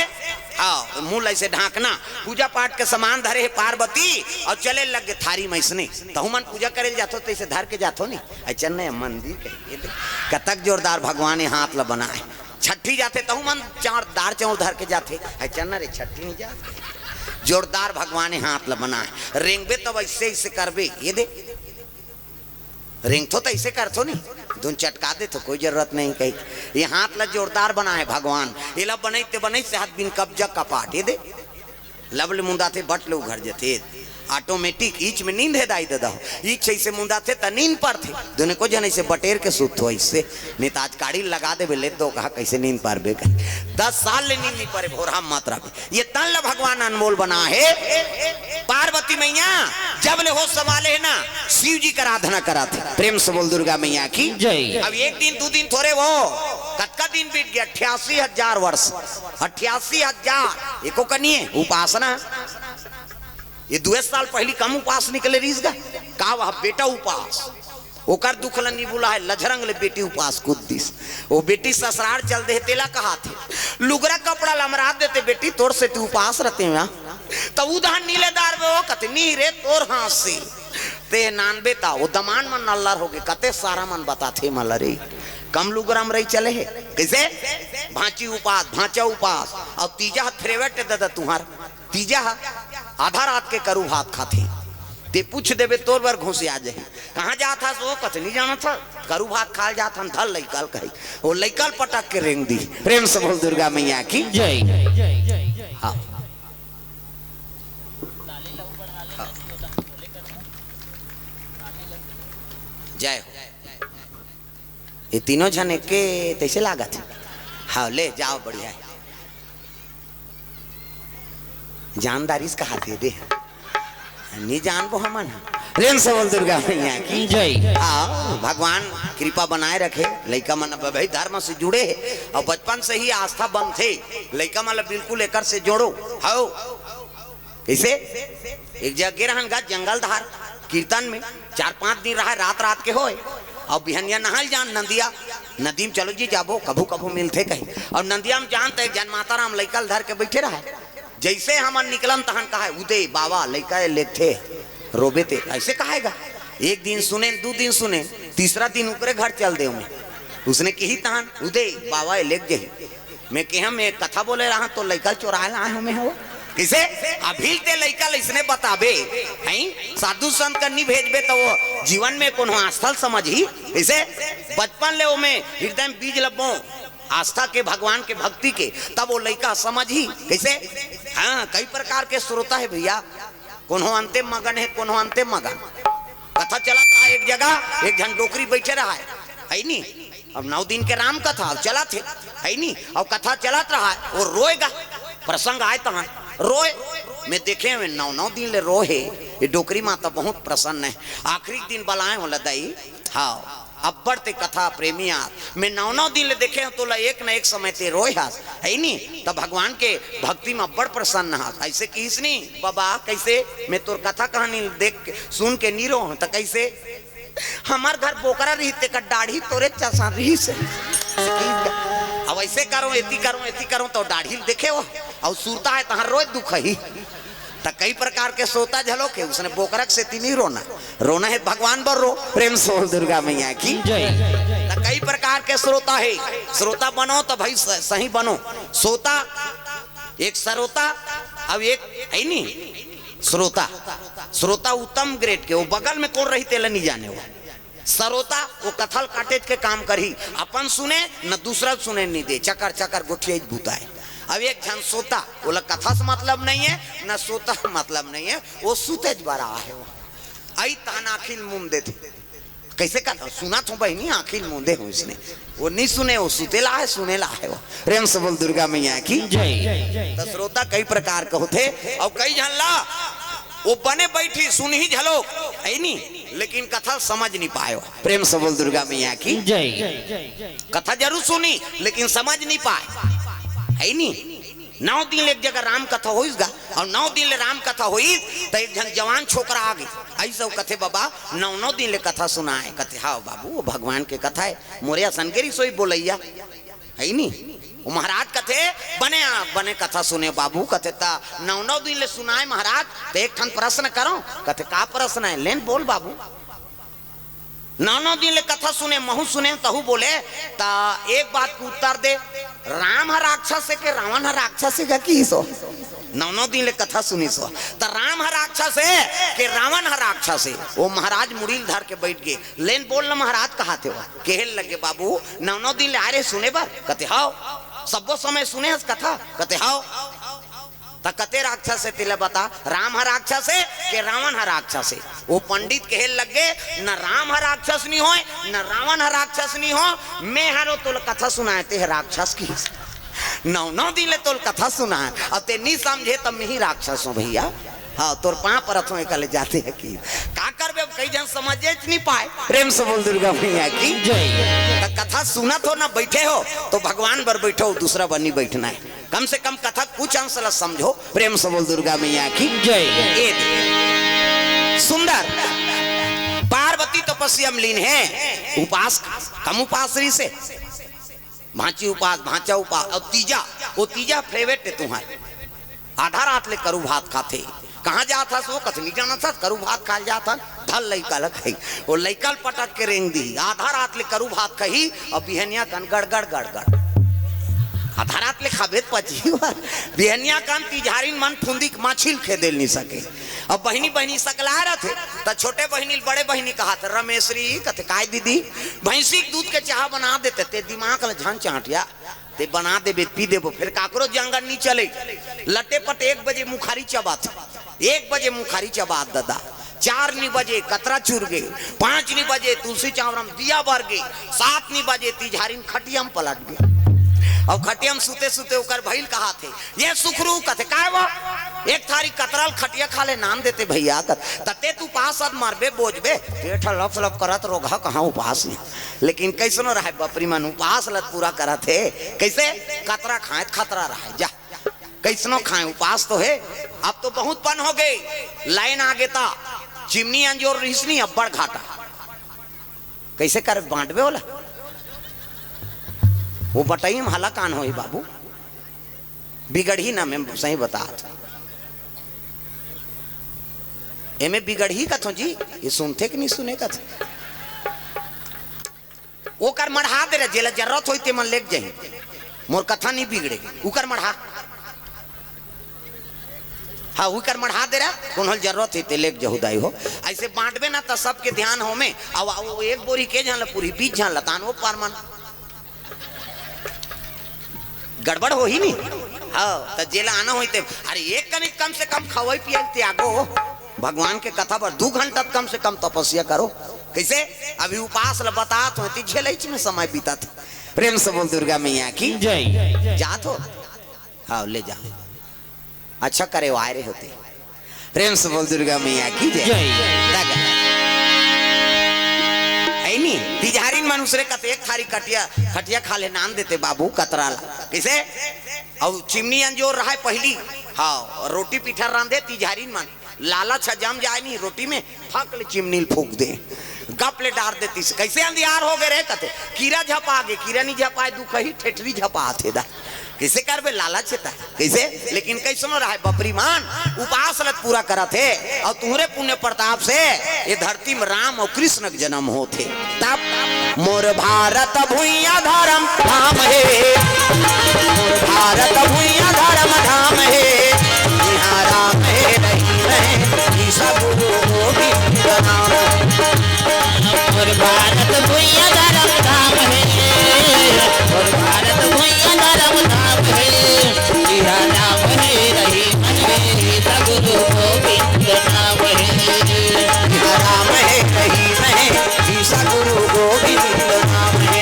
हाव, मुंह ला अइसे ढांकना, पूजा पाठ के समान धरे हे पार्वती, अउ चले लग गे थारी म अइसने। तहू मन पूजा करे ल जाथो, तइसे धर के जाथो नी। अइसन नहीं, मंदिर कहे, ये दे, कतक जोरदार भगवान ये हाथ ला बनाए। छट्ठी जाथे, तहू मन चार दार चाउर धर के जाथे। अइसन न रे, छट्ठी नहीं जाथे। जोरदार भगवान ये हाथ ला बनाए। रेंगबे तब अइसे, अइसे करबे, ये दे। रेंगथो त अइसे करथो नी, धुन चटका देथो, कोई जरूरत नहीं कही। ये हाथ ला जोरदार बनाए भगवान। एला बनई ते बनई से हाथ बिन कब्जा कपाट, ये दे। लब ले मुंदाथे, बट ले उघर जथे। Automatic, ईच में नींद हे दाई ददा हो। ईच अइसे मुंदाथे त नींद परथे। दुने को जन अइसे बटेर के सुतथो अइसे। नहीं त आज काड़ी लगा देबे, ले दो कहा कइसे नींद परबे कही। दस साल ले नींद नहीं परे, भोरहा मात्रा में। ये तन ल भगवान अनमोल बना हे। पार्वती मैया जब ले होश संभाले हे ना, शिव जी का आराधना कराथे। प्रेम से बोल दुर्गा मैया की जय। अब एक दिन, दू दिन थोरे वो, कतका दिन बीत गे, अट्ठासी हजार वर्ष, अट्ठासी हजार, एको कनिए उपासना। ये दुए साल पहिली कम उपास निकले रहिस गा। का वह बेटा उपास? ओकर दुख ल नी भुलाए, लझरंग ले बेटी उपास कूद दिस। वो बेटी ससुरार चल दे, तेला कहाथे, लुगरा कपड़ा ल हमर देते बेटी, तोर सेती उपास रहितेंव। त उधार नी ले दारबे, वो कथे, नी रे, तोर हाथ से। ते नानबे त, वो दमान मन नल्लर होगे, कते सारा मन बताथे मला रे। कम लुगरा म रही चले हे। कइसे? भांची उपास, भांचा उपास। अउ तीजा ह फेवरेट ददा तुंहर। तीजा ह आधा रात के करू भात खाथे। ते पूछ देबे, तोर बर घुसिया जाही। कहाँ जात हस? वो कथे, नी जानत हस, करू भात खाए ल जात हन, धर लइका ल कही। वो लइका ल पटक के रेंग दी। प्रेम से बोल दुर्गा मैया की जय। हाँ। हाँ। जय हो। ये तीनों झन एके तइसे लागत हे। हाँ, ले जाव, बढ़िया हे। जानदारी से कहाथे दे। नी जानबो हमन। प्रेम से बोल दुर्गा मैया की जय। हाँ, भगवान कृपा बनाए रखे। लइका मन अब भाई धर्म से जुड़े हे अउ बचपन से ही आस्था बनथे। लइका मन ला बिल्कुल एकर से जोड़ो। हव। कइसे? एक जगह गे रहन गा जंगल धार कीर्तन में, चार पांच दिन रहे, रात रात के होय, अउ बिहनिया नहाय ल जान नंदिया, नदी में चलो जी जाबो, कभू कभू मिलथे कही। अउ नंदिया में जान त एक झन माता राम लइका ल धर के बइठे रहे। जइसे हमन निकलन तहन कहे, "उदे बाबा लइका ए लेगथे, रोबे ते," अइसे कहे गा। एक दिन सुनेन, दू दिन सुनेन, तीसरा दिन ओकरे घर चल देंव मैं। उसने किही तहन, "उदे बाबा ए लेग जही।" मैं केहेंव, मैं कथा बोले रहंव त लइका ल चोराय ल आय हों मैं हो। कइसे? अभी ते लइका ल अइसने बताबे, हैं? साधु संत कन नी भेजबे त वो जीवन में कोनो आस्था ल समझही। कइसे? बचपन ले ओमे हृदय में बीज ल बों, आस्था के, भगवान के भक्ति के, तब वो लइका समझही। कइसे? हाँ, कई प्रकार के श्रोता हे भइया, कोनो अंते मगन हे, कोनो अंते मगन। कथा चलत रहा एक जगह, एक झन डोकरी बइठे रहा हे, हइ नी? अब नौ दिन के राम कथा अब चलत हे, हइ नी? अब कथा चलत रहा, वो रोय गा, प्रसंग आय तहां रोय। मैं देखेंव नौ नौ दिन ले रोय हे, ये डोकरी माता बहुत प्रसन्न हे। आखिरी दिन बलाएंव ओला, दाई, हाँ, अब्बड़ ते कथा प्रेमी आस, मैं नौ नौ दिन ले देखेंव तोला, एक न एक समय ते रोय हस, हइ नी? त भगवान के भक्ति में अब्बड़ प्रसन्न हस। अइसे किहिस नी, बाबा, कइसे? मैं तोर कथा कहानी ल देख के, सुन के नी रोंव, त कइसे? हमर घर बोकरा रहिस, तेकर डाढ़ी तोरे जइसन रहिस। अब अइसे करों, एती करों, एती करों, त डाढ़ी ल देखे हो, अउ सुरता हे, तहां रोज दुख ही। त कई प्रकार के श्रोता झलोक हे, उसने बोकरक सेती नहीं रोना, रोना हे भगवान बर रो। प्रेम से बोल दुर्गा मैया की। जय। त कई प्रकार के श्रोता हे, श्रोता बनो त भाई स-, सही बनो। श्रोता एक, श्रोता, अब एक हे नी श्रोता। श्रोता उत्तम ग्रेड के, वो बगल में कौन रही तेला नहीं जाने वो। सरोता वो कथा ल काटेच के काम करही, अपन सुने न दूसरा ल सुने नहीं दे, चकर चकर गोठिया बुताए। अब एक झन सोता, ओला कथा से मतलब नहीं है, न सोता से मतलब नहीं है, वो सुतेच बरा आहे वो। आई तहन आँखी ल मूंद देथे। कैसे कर सुना थो बहिनी, आँखी ल मूंदे हो इसने, वो नहीं सुने, वो सुतेला आहे, सुनेला आहे वो। प्रेम से बोल दुर्गा मैया की। जय। त श्रोता कई प्रकार के होथे, अउ कई झन ला वो बने बैठी सुनही झलोक, है नी, लेकिन कथा समझ नहीं पाए हो। प्रेम से बोल दुर्गा मैया की। जय। कथा जरूर सुनी, लेकिन समझ नहीं पाए, है नी। नौ दिन ले एक जगह राम कथा होइस गा, अउ नौ दिन ले राम कथा होइस, त एक झन जवान छोकरा आ गे। ऐसा वो कथे, "बाबा, नौ नौ दिन ले कथा सुनाए।" कथे, "हाँ बाबू, वो भगवान के कथा है, मोरे असन के रिसोई बोलैया।" है नी? वो महाराज कथे, "बने आ, बने कथा सुने बाबू।" कथे, "त नौ नौ दिन ले सुनाए महाराज, त एक ठन प्रश्न करो।" कथे, "का प्रश्न है?" "लेन बोल बाबू।" नौ नौ दिन ले कथा सुने, महू सुने, तहू बोले, "त एक बात को उत्तर दे, राम ह राक्षस है के रावण ह राक्षस है?" का की सो? नौ नौ दिन ले कथा सुनी सो, त राम ह राक्षस है के रावण ह राक्षस है? वो महाराज मुड़ी ल धर के बैठ गे। "लेन बोल न महाराज, कहा थे वो?" केहे लगे, "बाबू, नौ नौ दिन ले आए रहे सुने बर?" कथे, "हाव।" "सब्बो समय सुने हस कथा?" कथे, "हाव।" "त कते राक्षस है तेला बता, राम ह राक्षस है के रावण ह राक्षस है?" वो पंडित केहे लगे, "न राम ह राक्षस नहीं होय, न रावण ह राक्षस नहीं हो, मैं हरो तोल कथा सुनाए, ते ह राक्षस की। नौ नौ दिन ले तोल कथा सुनाए, अब ते नहीं समझे, तब मैं ही राक्षस हूँ भैया।" हाँ, तोर पाँव परत हो, एकले जाते हैं कि का करबे, अब कई झन समझेच नहीं पाए। प्रेम से बोल दुर्गा मैया की। जय। त कथा सुनत हो ना बैठे हो, तो भगवान बर बैठो, दूसरा बर नहीं बैठना है। कम से कम कथा कुछ अंश ला समझो। प्रेम से बोल दुर्गा मैया की। जय। ए दे। सुंदर पार्वती तपस्या में लीन है, उपास, कम उपास रही से, भांची उपास, भांचा उपास, अउ तीजा, वो तीजा फेवरेट है तुम्हारे। आधा रात ले करू भात खाथे। कहाँ जात हस वो? कथे नहीं जानत हस, करू भात खाल जात हन। धल लइका ल खाई, वो लइका ल पटक के रेंग दी। आधा रात ले करू भात खाही, अउ बिहनिया कन गड़गड़ गड़गड़। आधा रात ले खाबे त पची बर। बिहनिया कन तिजहारिन मन फुंदी के माछी ल खेदे ल नहीं सके। अब बहिनी बहिनी सकला रथे, त छोटे बहिनी ल बड़े बहिनी कहाथे, "रमेश्वरी," कथे, "काय दीदी?" "भैंसी के दूध के चाह बना देते, ते दिमाग ल झन चांटिया।" ते बना देबे, पी देबो, फिर काकरो जंगल नहीं चले। लटे पटे एक बजे मुखारी चबात, एक बजे मुखारी चबात दादा, चार नी बजे कतरा चुर गे, पाँच नी बजे तुलसी चावरम दिया बर गे, सात नी बजे तिजहारिन खटिया में पलट गे। अब खटिया में सुते सुते ओकर भइल कहाथे, "ये सुखरू," कथे, "काय वो?" "एक थारी कतरा ल खटिया खा ले नाम देते भैया," कथे, "तते तू पास अद मरबे बोझबे, पेट ह लफ लफ करत रोगहा कहाँ उपास नहीं।" लेकिन कैसनो रहे बपरी मन उपास ल पूरा करत हे। कैसे? कतरा खाए त खतरा रहे जा। कैसनो खाए उपास तो हे। अब तो बहुत पन हो गए, लाइन आ गे ता चिमनी अंजोर रिहिस नी अब्बड़ घाटा। कैसे कर बांटबे ओला? वो बटई में हला कान होई बाबू, बिगड़ही ना, मैं सही बतात। एमे बिगड़ही कथो जी, ये सुनथे कि नहीं सुने कथो। ओकर मढ़ा दे रे, जेला जरूरत होई ते मन लेके जाही। मोर कथा नहीं बिगड़े, उकर मढ़ा। हाँ, उकर मढ़ा दे रे, कोनो ल जरूरत होई ते लेके जहू दाई हो। ऐसे बांटबे ना त सबके ध्यान हो में। अब वो एक बोरी के झन ल पूरी, बीस झन ल तान वो पार मन। गड़बड़ होही नी। हाँ, त जेला आना होई ते, अरे एक कनिक कम से कम खवाई पियाई त्यागो। भगवान के कथा बर दू घंटा त कम से कम तपस्या करो। कैसे? अभी उपास ल बतात हो, ती झेलैच में समय बीतत। प्रेम से बोल दुर्गा मैया की। जय। जात हो? हाँ, ले जा। अच्छा करे, वो आए रहे होते। प्रेम से बोल दुर्गा मैया की जय। जय। दादा। ऐनी, तिजहारिन मनुष्य रे कते एक थारी कटिया, खटिया खा ले नाम देते बाबू कतरा ला। कैसे? अउ चिमनी अंजोर रहे पहली। हाँ, रोटी पीठा रांधे तिजहारिन मन। लालच ह जम जाए नी रोटी में, फक ले चिमनी ल फूंक दे। गप ले डार देती से, "कैसे अंधियार हो गए रे?" कते, "कीरा झपा गे।" कीरा नहीं झपाए, दुख ही ठेठरी झपा थे दा। कइसे करबे, लालच हे त कइसे? लेकिन कइसनो रहय बपरी मन, उपास ल त पूरा करत हे, अउ तुंहरे पुण्य प्रताप से ये धरती म राम अउ कृष्ण के जनम होत हे। तब मोर भारत भुइयां धरम धाम हे, मोर भारत भुइयां धरम धाम हे, इहां राम हे रहीम हे, ईसा गुरु गोविंद नाम। मोर भारत भुइयां धरम धाम हे, मोर भारत भुइयां धरम धाम हे, इहां राम हे रहीम हे, ईसा गुरु गोविंद नाम हे। इहां राम हे रहीम हे, ईसा गुरु गोविंद नाम हे।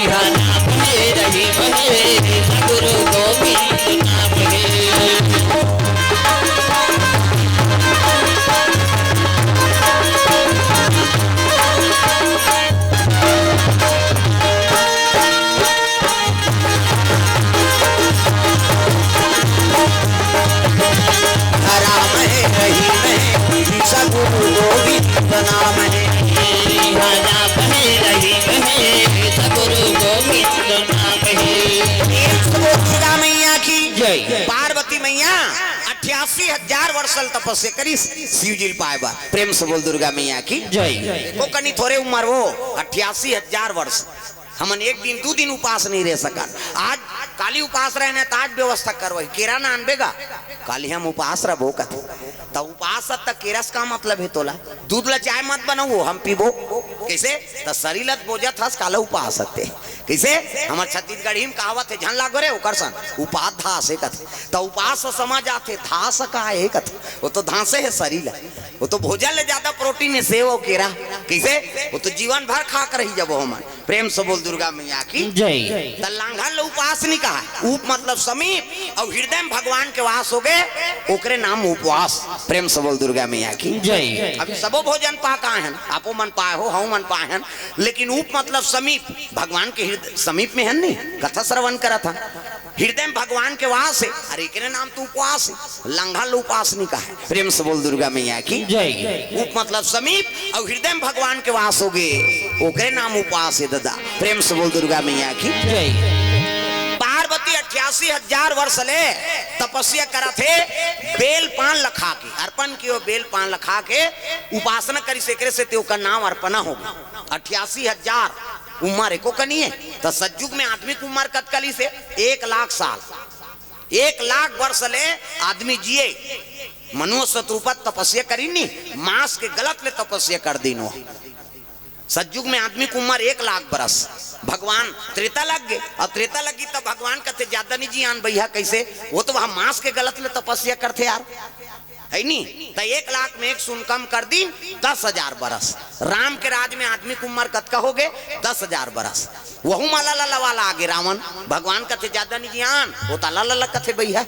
इहां राम हे रहीम हे, ईसा गुरु गोविंद नाम हे। राम हे रहीम हे, ईसा गुरु गोविंद नाम हे। राम हे रहीम हे, ईसा गुरु गोविंद नाम हे। प्रेम से बोल दुर्गा मैया की जय। पार्वती मैया अट्ठासी हजार वर्ष ल तपस्या करिस शिव जी ल पाए बर। प्रेम से बोल दुर्गा मैया की जय। एको कनी थोरे उमर वो, अट्ठासी हजार वर्ष। हमन एक दिन, दू दिन उपास नइ रह सकन। आज काली उपास रहने, त आज व्यवस्था करवाही। केरा न आनबे गा, काली हम उपास रहबो कथे। त उपास त केरा से का मतलब हे तोला? दूध ला चाय मत बनाओ, हम पीबो। कइसे? त शरीर ल त बोजत हस, काला उपास हते। कइसे? हमर छत्तीसगढ़ी म कहावत हे, झन लागो रे ओकर सन, उपास धास हे कथे। त उपास समझ आथे, धास का हे कथे? वो तो धासे हे शरीर ल। वो तो भोजन ले ज्यादा प्रोटीन हे सेव अउ केरा। कइसे? वो तो जीवन भर खा के रही जबो हमन। प्रेम से बोल दुर्गा मैया की जय। त लांघन ल उपास नइ कहा। उप मतलब समीप, अउ हृदय म भगवान के वास होगे, ओकरे नाम उपवास। प्रेम से बोल दुर्गा मैया की जय। अभी सबो भोजन पा के आए हन, आपो मन पाए हो, हमू मन पाए हन, लेकिन उप मतलब समीप, भगवान के हृदय समीप में हन नी, कथा श्रवण करत हन। हृदय में भगवान के वास हे, अरे एकरे नाम तो उपवास हे, लांघन ल उपास नइ कहे। प्रेम से बोल दुर्गा मैया की जय। उप मतलब समीप अउ हृदय में भगवान के वास होगे, ओकरे नाम उपवास हे ददा। प्रेम से बोल दुर्गा मैया की जय। पार्वती अट्ठासी हजार वर्ष ले तपस्या करत हे, बेल पान ल खा के, अर्पण कियो बेल पान ल खा के उपासना करिस, एकरे सेती ओकर नाम अर्पणा होगे। अट्ठासी हजार उमर एको कनी हे, त सतयुग में आदमी के उमर कतका लिस हे? एक लाख साल। एक लाख वर्ष ले आदमी जिए, मनुष्य रूपत तपस्या करिन नी, मांस के गलत ले तपस्या कर दीन हो। सतयुग में आदमी के उमर एक लाख बरस। भगवान त्रेता लग गे, अउ त्रेता लगी त भगवान कथे, "ज्यादा नइ जियान भैया।" कइसे? वो तो वहां मांस के गलत ले तपस्या करथे यार, हे नी? त एक लाख में एक सुन कम कर दीन, दस हजार बरस। राम के राज में आदमी के उमर कतका होगे? दस हजार बरस। वहू म अलग अलग वाला आगे रावण। भगवान कथे, "ज्यादा नइ जियान," वो त अलग अलग कथे भैया।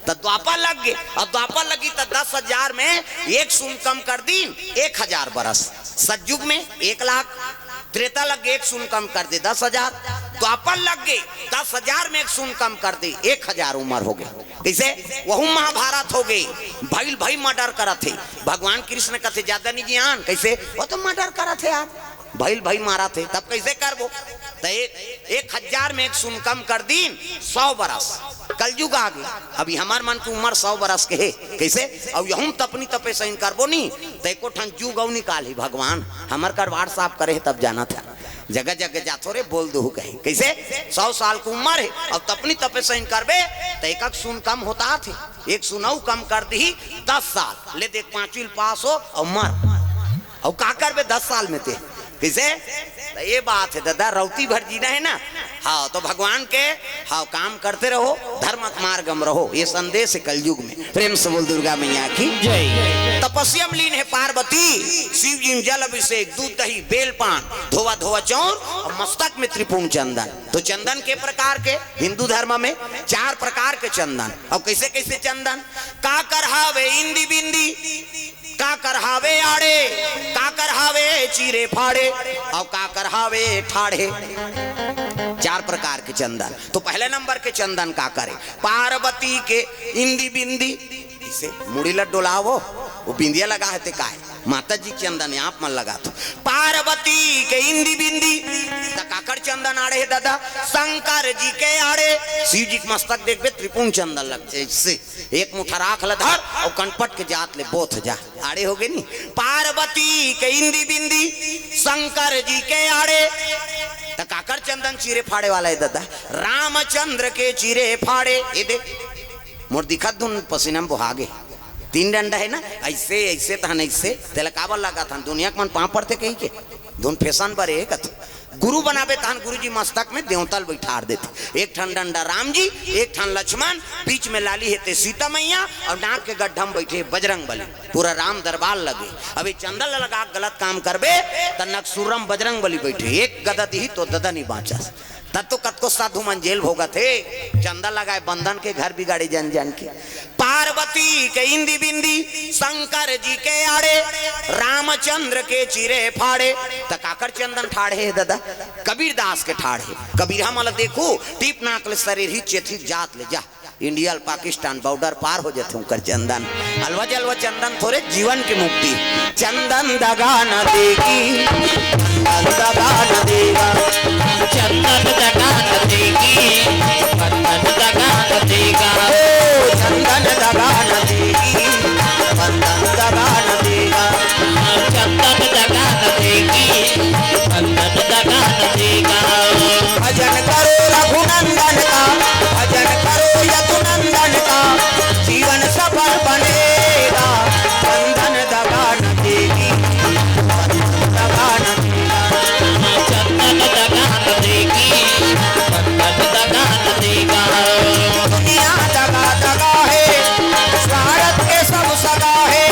त द्वापर लग गे, अउ द्वापर लगी त दस हजार में एक सुन कम कर दीन, एक हजार बरस। सतयुग में एक लाख, त्रेता लग गे, एक सुन कम कर दे, दस हजार। द्वापर लग गे, दस हजार में एक सुन कम कर दे, एक हजार उमर होगे। कइसे? वहू महाभारत होगे, भइल भई मर्डर करत हे। भगवान कृष्ण कथे, "ज्यादा नइ जियान।" कइसे? वो तो मर्डर करत हे यार। भइल भई मारत हे, तब कइसे करबो? त एक, एक हजार में एक सुन कम कर दीन, सौ बरस। कलयुग आगे, अभी हमर मन के उमर सौ बरस के हे, कइसे? अउ यहूं तपनी तपे सइन करबो नी, त एको ठन जुग अउ निकालही भगवान। हमर करवार साफ करे हे, तब जानत हे। जगह जगह जाथो रे, बोल दुहू कहे। कइसे? सौ साल के उमर हे, अउ तपनी तपे सइन करबे, त एक एक सुन कम होत आथे। एक सुन अउ कम कर दीही, दस साल। ले देख, पांचवी ल पास हो अउ मर। अउ का करबे दस साल में ते? कइसे? त ये बात हे ददा, रौती भर जीना हे ना। हाँ, तो भगवान के, हाँ, काम करते रहो, धर्म के मार्ग में रहो, ये संदेश हे कलयुग में। प्रेम से बोल दुर्गा मैया की जय। तपस्या में लीन हे पार्वती, शिव जी में जल अभिषेक, दूध दही, बेल पान, धोवा धोवा चौर अउ मस्तक में त्रिपुंड चंदन। तो चंदन के प्रकार के हिंदू धर्म में चार प्रकार के चंदन। अउ कइसे कइसे चंदन? काकर हावे इंदी बिंदी, काकर हावे आड़े, काकर हावे चीरे फाड़े, अउ काकर हावे ठाढ़े। चार प्रकार के चंदन। तो पहले नंबर के चंदन काकर हे? पार्वती के इंदी बिंदी, इसे मुड़ी ल डोलावो, वो बिंदिया लगा हे ते काय? माता जी चंदन आप मन लगाथो। पार्वती के इंदी बिंदी, त काकर चंदन आड़े हे दादा? शंकर जी के आड़े। शिव जी के मस्तक देखबे, त्रिपुंड चंदन लगथे। इससे एक मुठा राख ल धर अउ कनपट के जात ले बोथ जा। आड़े होगे नी? पार्वती के इंदी बिंदी, शंकर जी के आड़े। त काकर चंदन चीरे फाड़े वाला हे दादा? रामचंद्र के चीरे फाड़े। ए दे, मोर दिखत धुन पसीना म बोहागे। तीन डंडा हे ना, अइसे, अइसे तहन अइसे, तेला काबर लगाथन? दुनिया के मन पांव पड़थे कहिके? धुन फैशन बर हे कथे। गुरु बनाबे तहन गुरुजी मस्तक में देवता ल बइठार देथे। एक ठन डंडा राम जी, एक ठन लक्ष्मण, बीच में लाली हे ते सीता मैया, अउ नाक के गड्ढा म बइठे बजरंग बली। पूरा राम दरबार लगे। अब ये चंदन ल लगा के गलत काम करबे, त नकसुरम बजरंग बली बइठे, एक गदा दिही त ददा नी बांचस। तब तो कतको साधु मन जेल भोगत हे, चंदा लगाए बंदन के घर बिगाड़े जन जन के। पार्वती के इंदी बिंदी, शंकर जी के आड़े, रामचंद्र के चीरे फाड़े। त काकर चंदन ठाढ़े हे दादा? कबीरदास के ठाढ़े। कबीरहा मन ल देखू, टीप नाक ले सरीर ही चेथी जात ले जा। इंडिया ल पाकिस्तान बॉर्डर पार हो जाथे उनकर चंदन। अलवा जलवा चंदन थोरे जीवन की मुक्ति। चंदन दगा न देगी, चंदन दगा न देगा। चंदन दगा न देगी, चंदन दगा न देगा। ओ चंदन दगा न देगी, चंदन दगा न देगा। चंदन दगा न देगी, चंदन दगा न देगा। भजन करो रघुनंदन का, भजन करो यदुनंदन का, जीवन सफल बनेगा। चंदन दगा न देगी, चंदन दगा न देगा। चंदन दगा न देगी, चंदन दगा न देगा। दुनिया दगा दगा है, स्वार्थ के सब सगा है।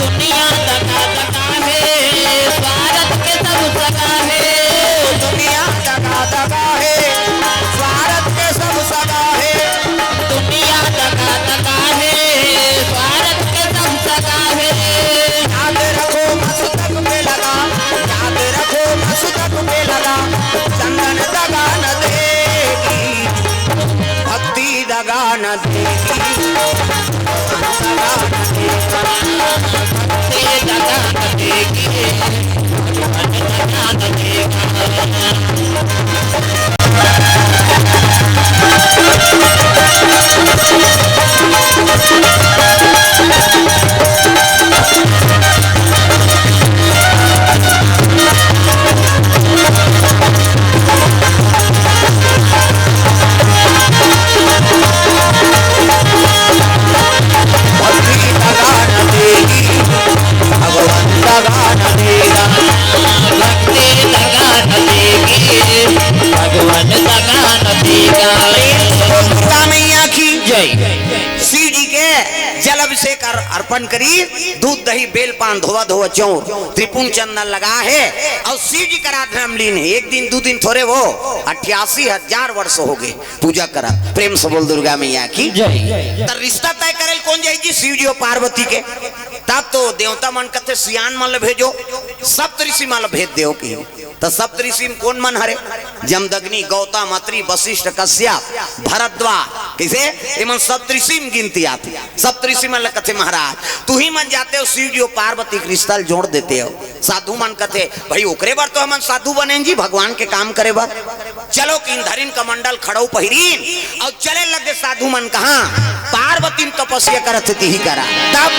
दुनिया दगा दगा है, स्वार्थ के सब सगा है। दुनिया दगा दगा है, स्वार्थ के सब सगा है। दुनिया दगा दगा है, स्वार्थ के सब सगा है। याद रखो मस्तक पे लगा, याद रखो मस्तक पे लगा, चंदन दगा न देगी, भक्ति दगा न देगी। भक्ति दगा न देगी, भगवान दगा न देगा। भक्ति दगा न देगी, भगवान दगा न देगा। प्रेम से बोल दुर्गा मैया की जय। शिव जी के जल अभिषेक अर-, अर्पण करी, दूध दही बेल पान धोवा धोवा चौर, त्रिपुंड चंदन लगा है अउ शिव जी के आराधना में लीन है। एक दिन दू दिन थोरे वो, अट्ठासी हजार वर्ष होगे पूजा करत। प्रेम से बोल दुर्गा मैया की जय। त रिश्ता तय करे ल कोन जाही जी? शिव जी अउ पार्वती के। तब तो देवता मन कथे सियान मन ल भेजो, सप्तऋषि मन ल भेज देव कही। त सप्तऋषि म कोन मन हरे? जमदग्नि, गौतम, अत्रि, वशिष्ठ, कश्यप, भरद्वाज। कइसे? एमन सप्तऋषि म गिनती आथे। सप्तऋषि मन ल कथे महाराज, तुही मन जाते हो शिव जी अउ पार्वती के रिश्ता ल जोड़ देते हो। साधु मन कथे, भाई ओकरे बर तो हमन साधु बनेन जी, भगवान के काम करे बर। चलो किन धरिन कमंडल खड़ऊ पहिरीन अउ चले लगे साधु मन कहाँ, पार्वती म तपस्या करत हे तिही करा। तब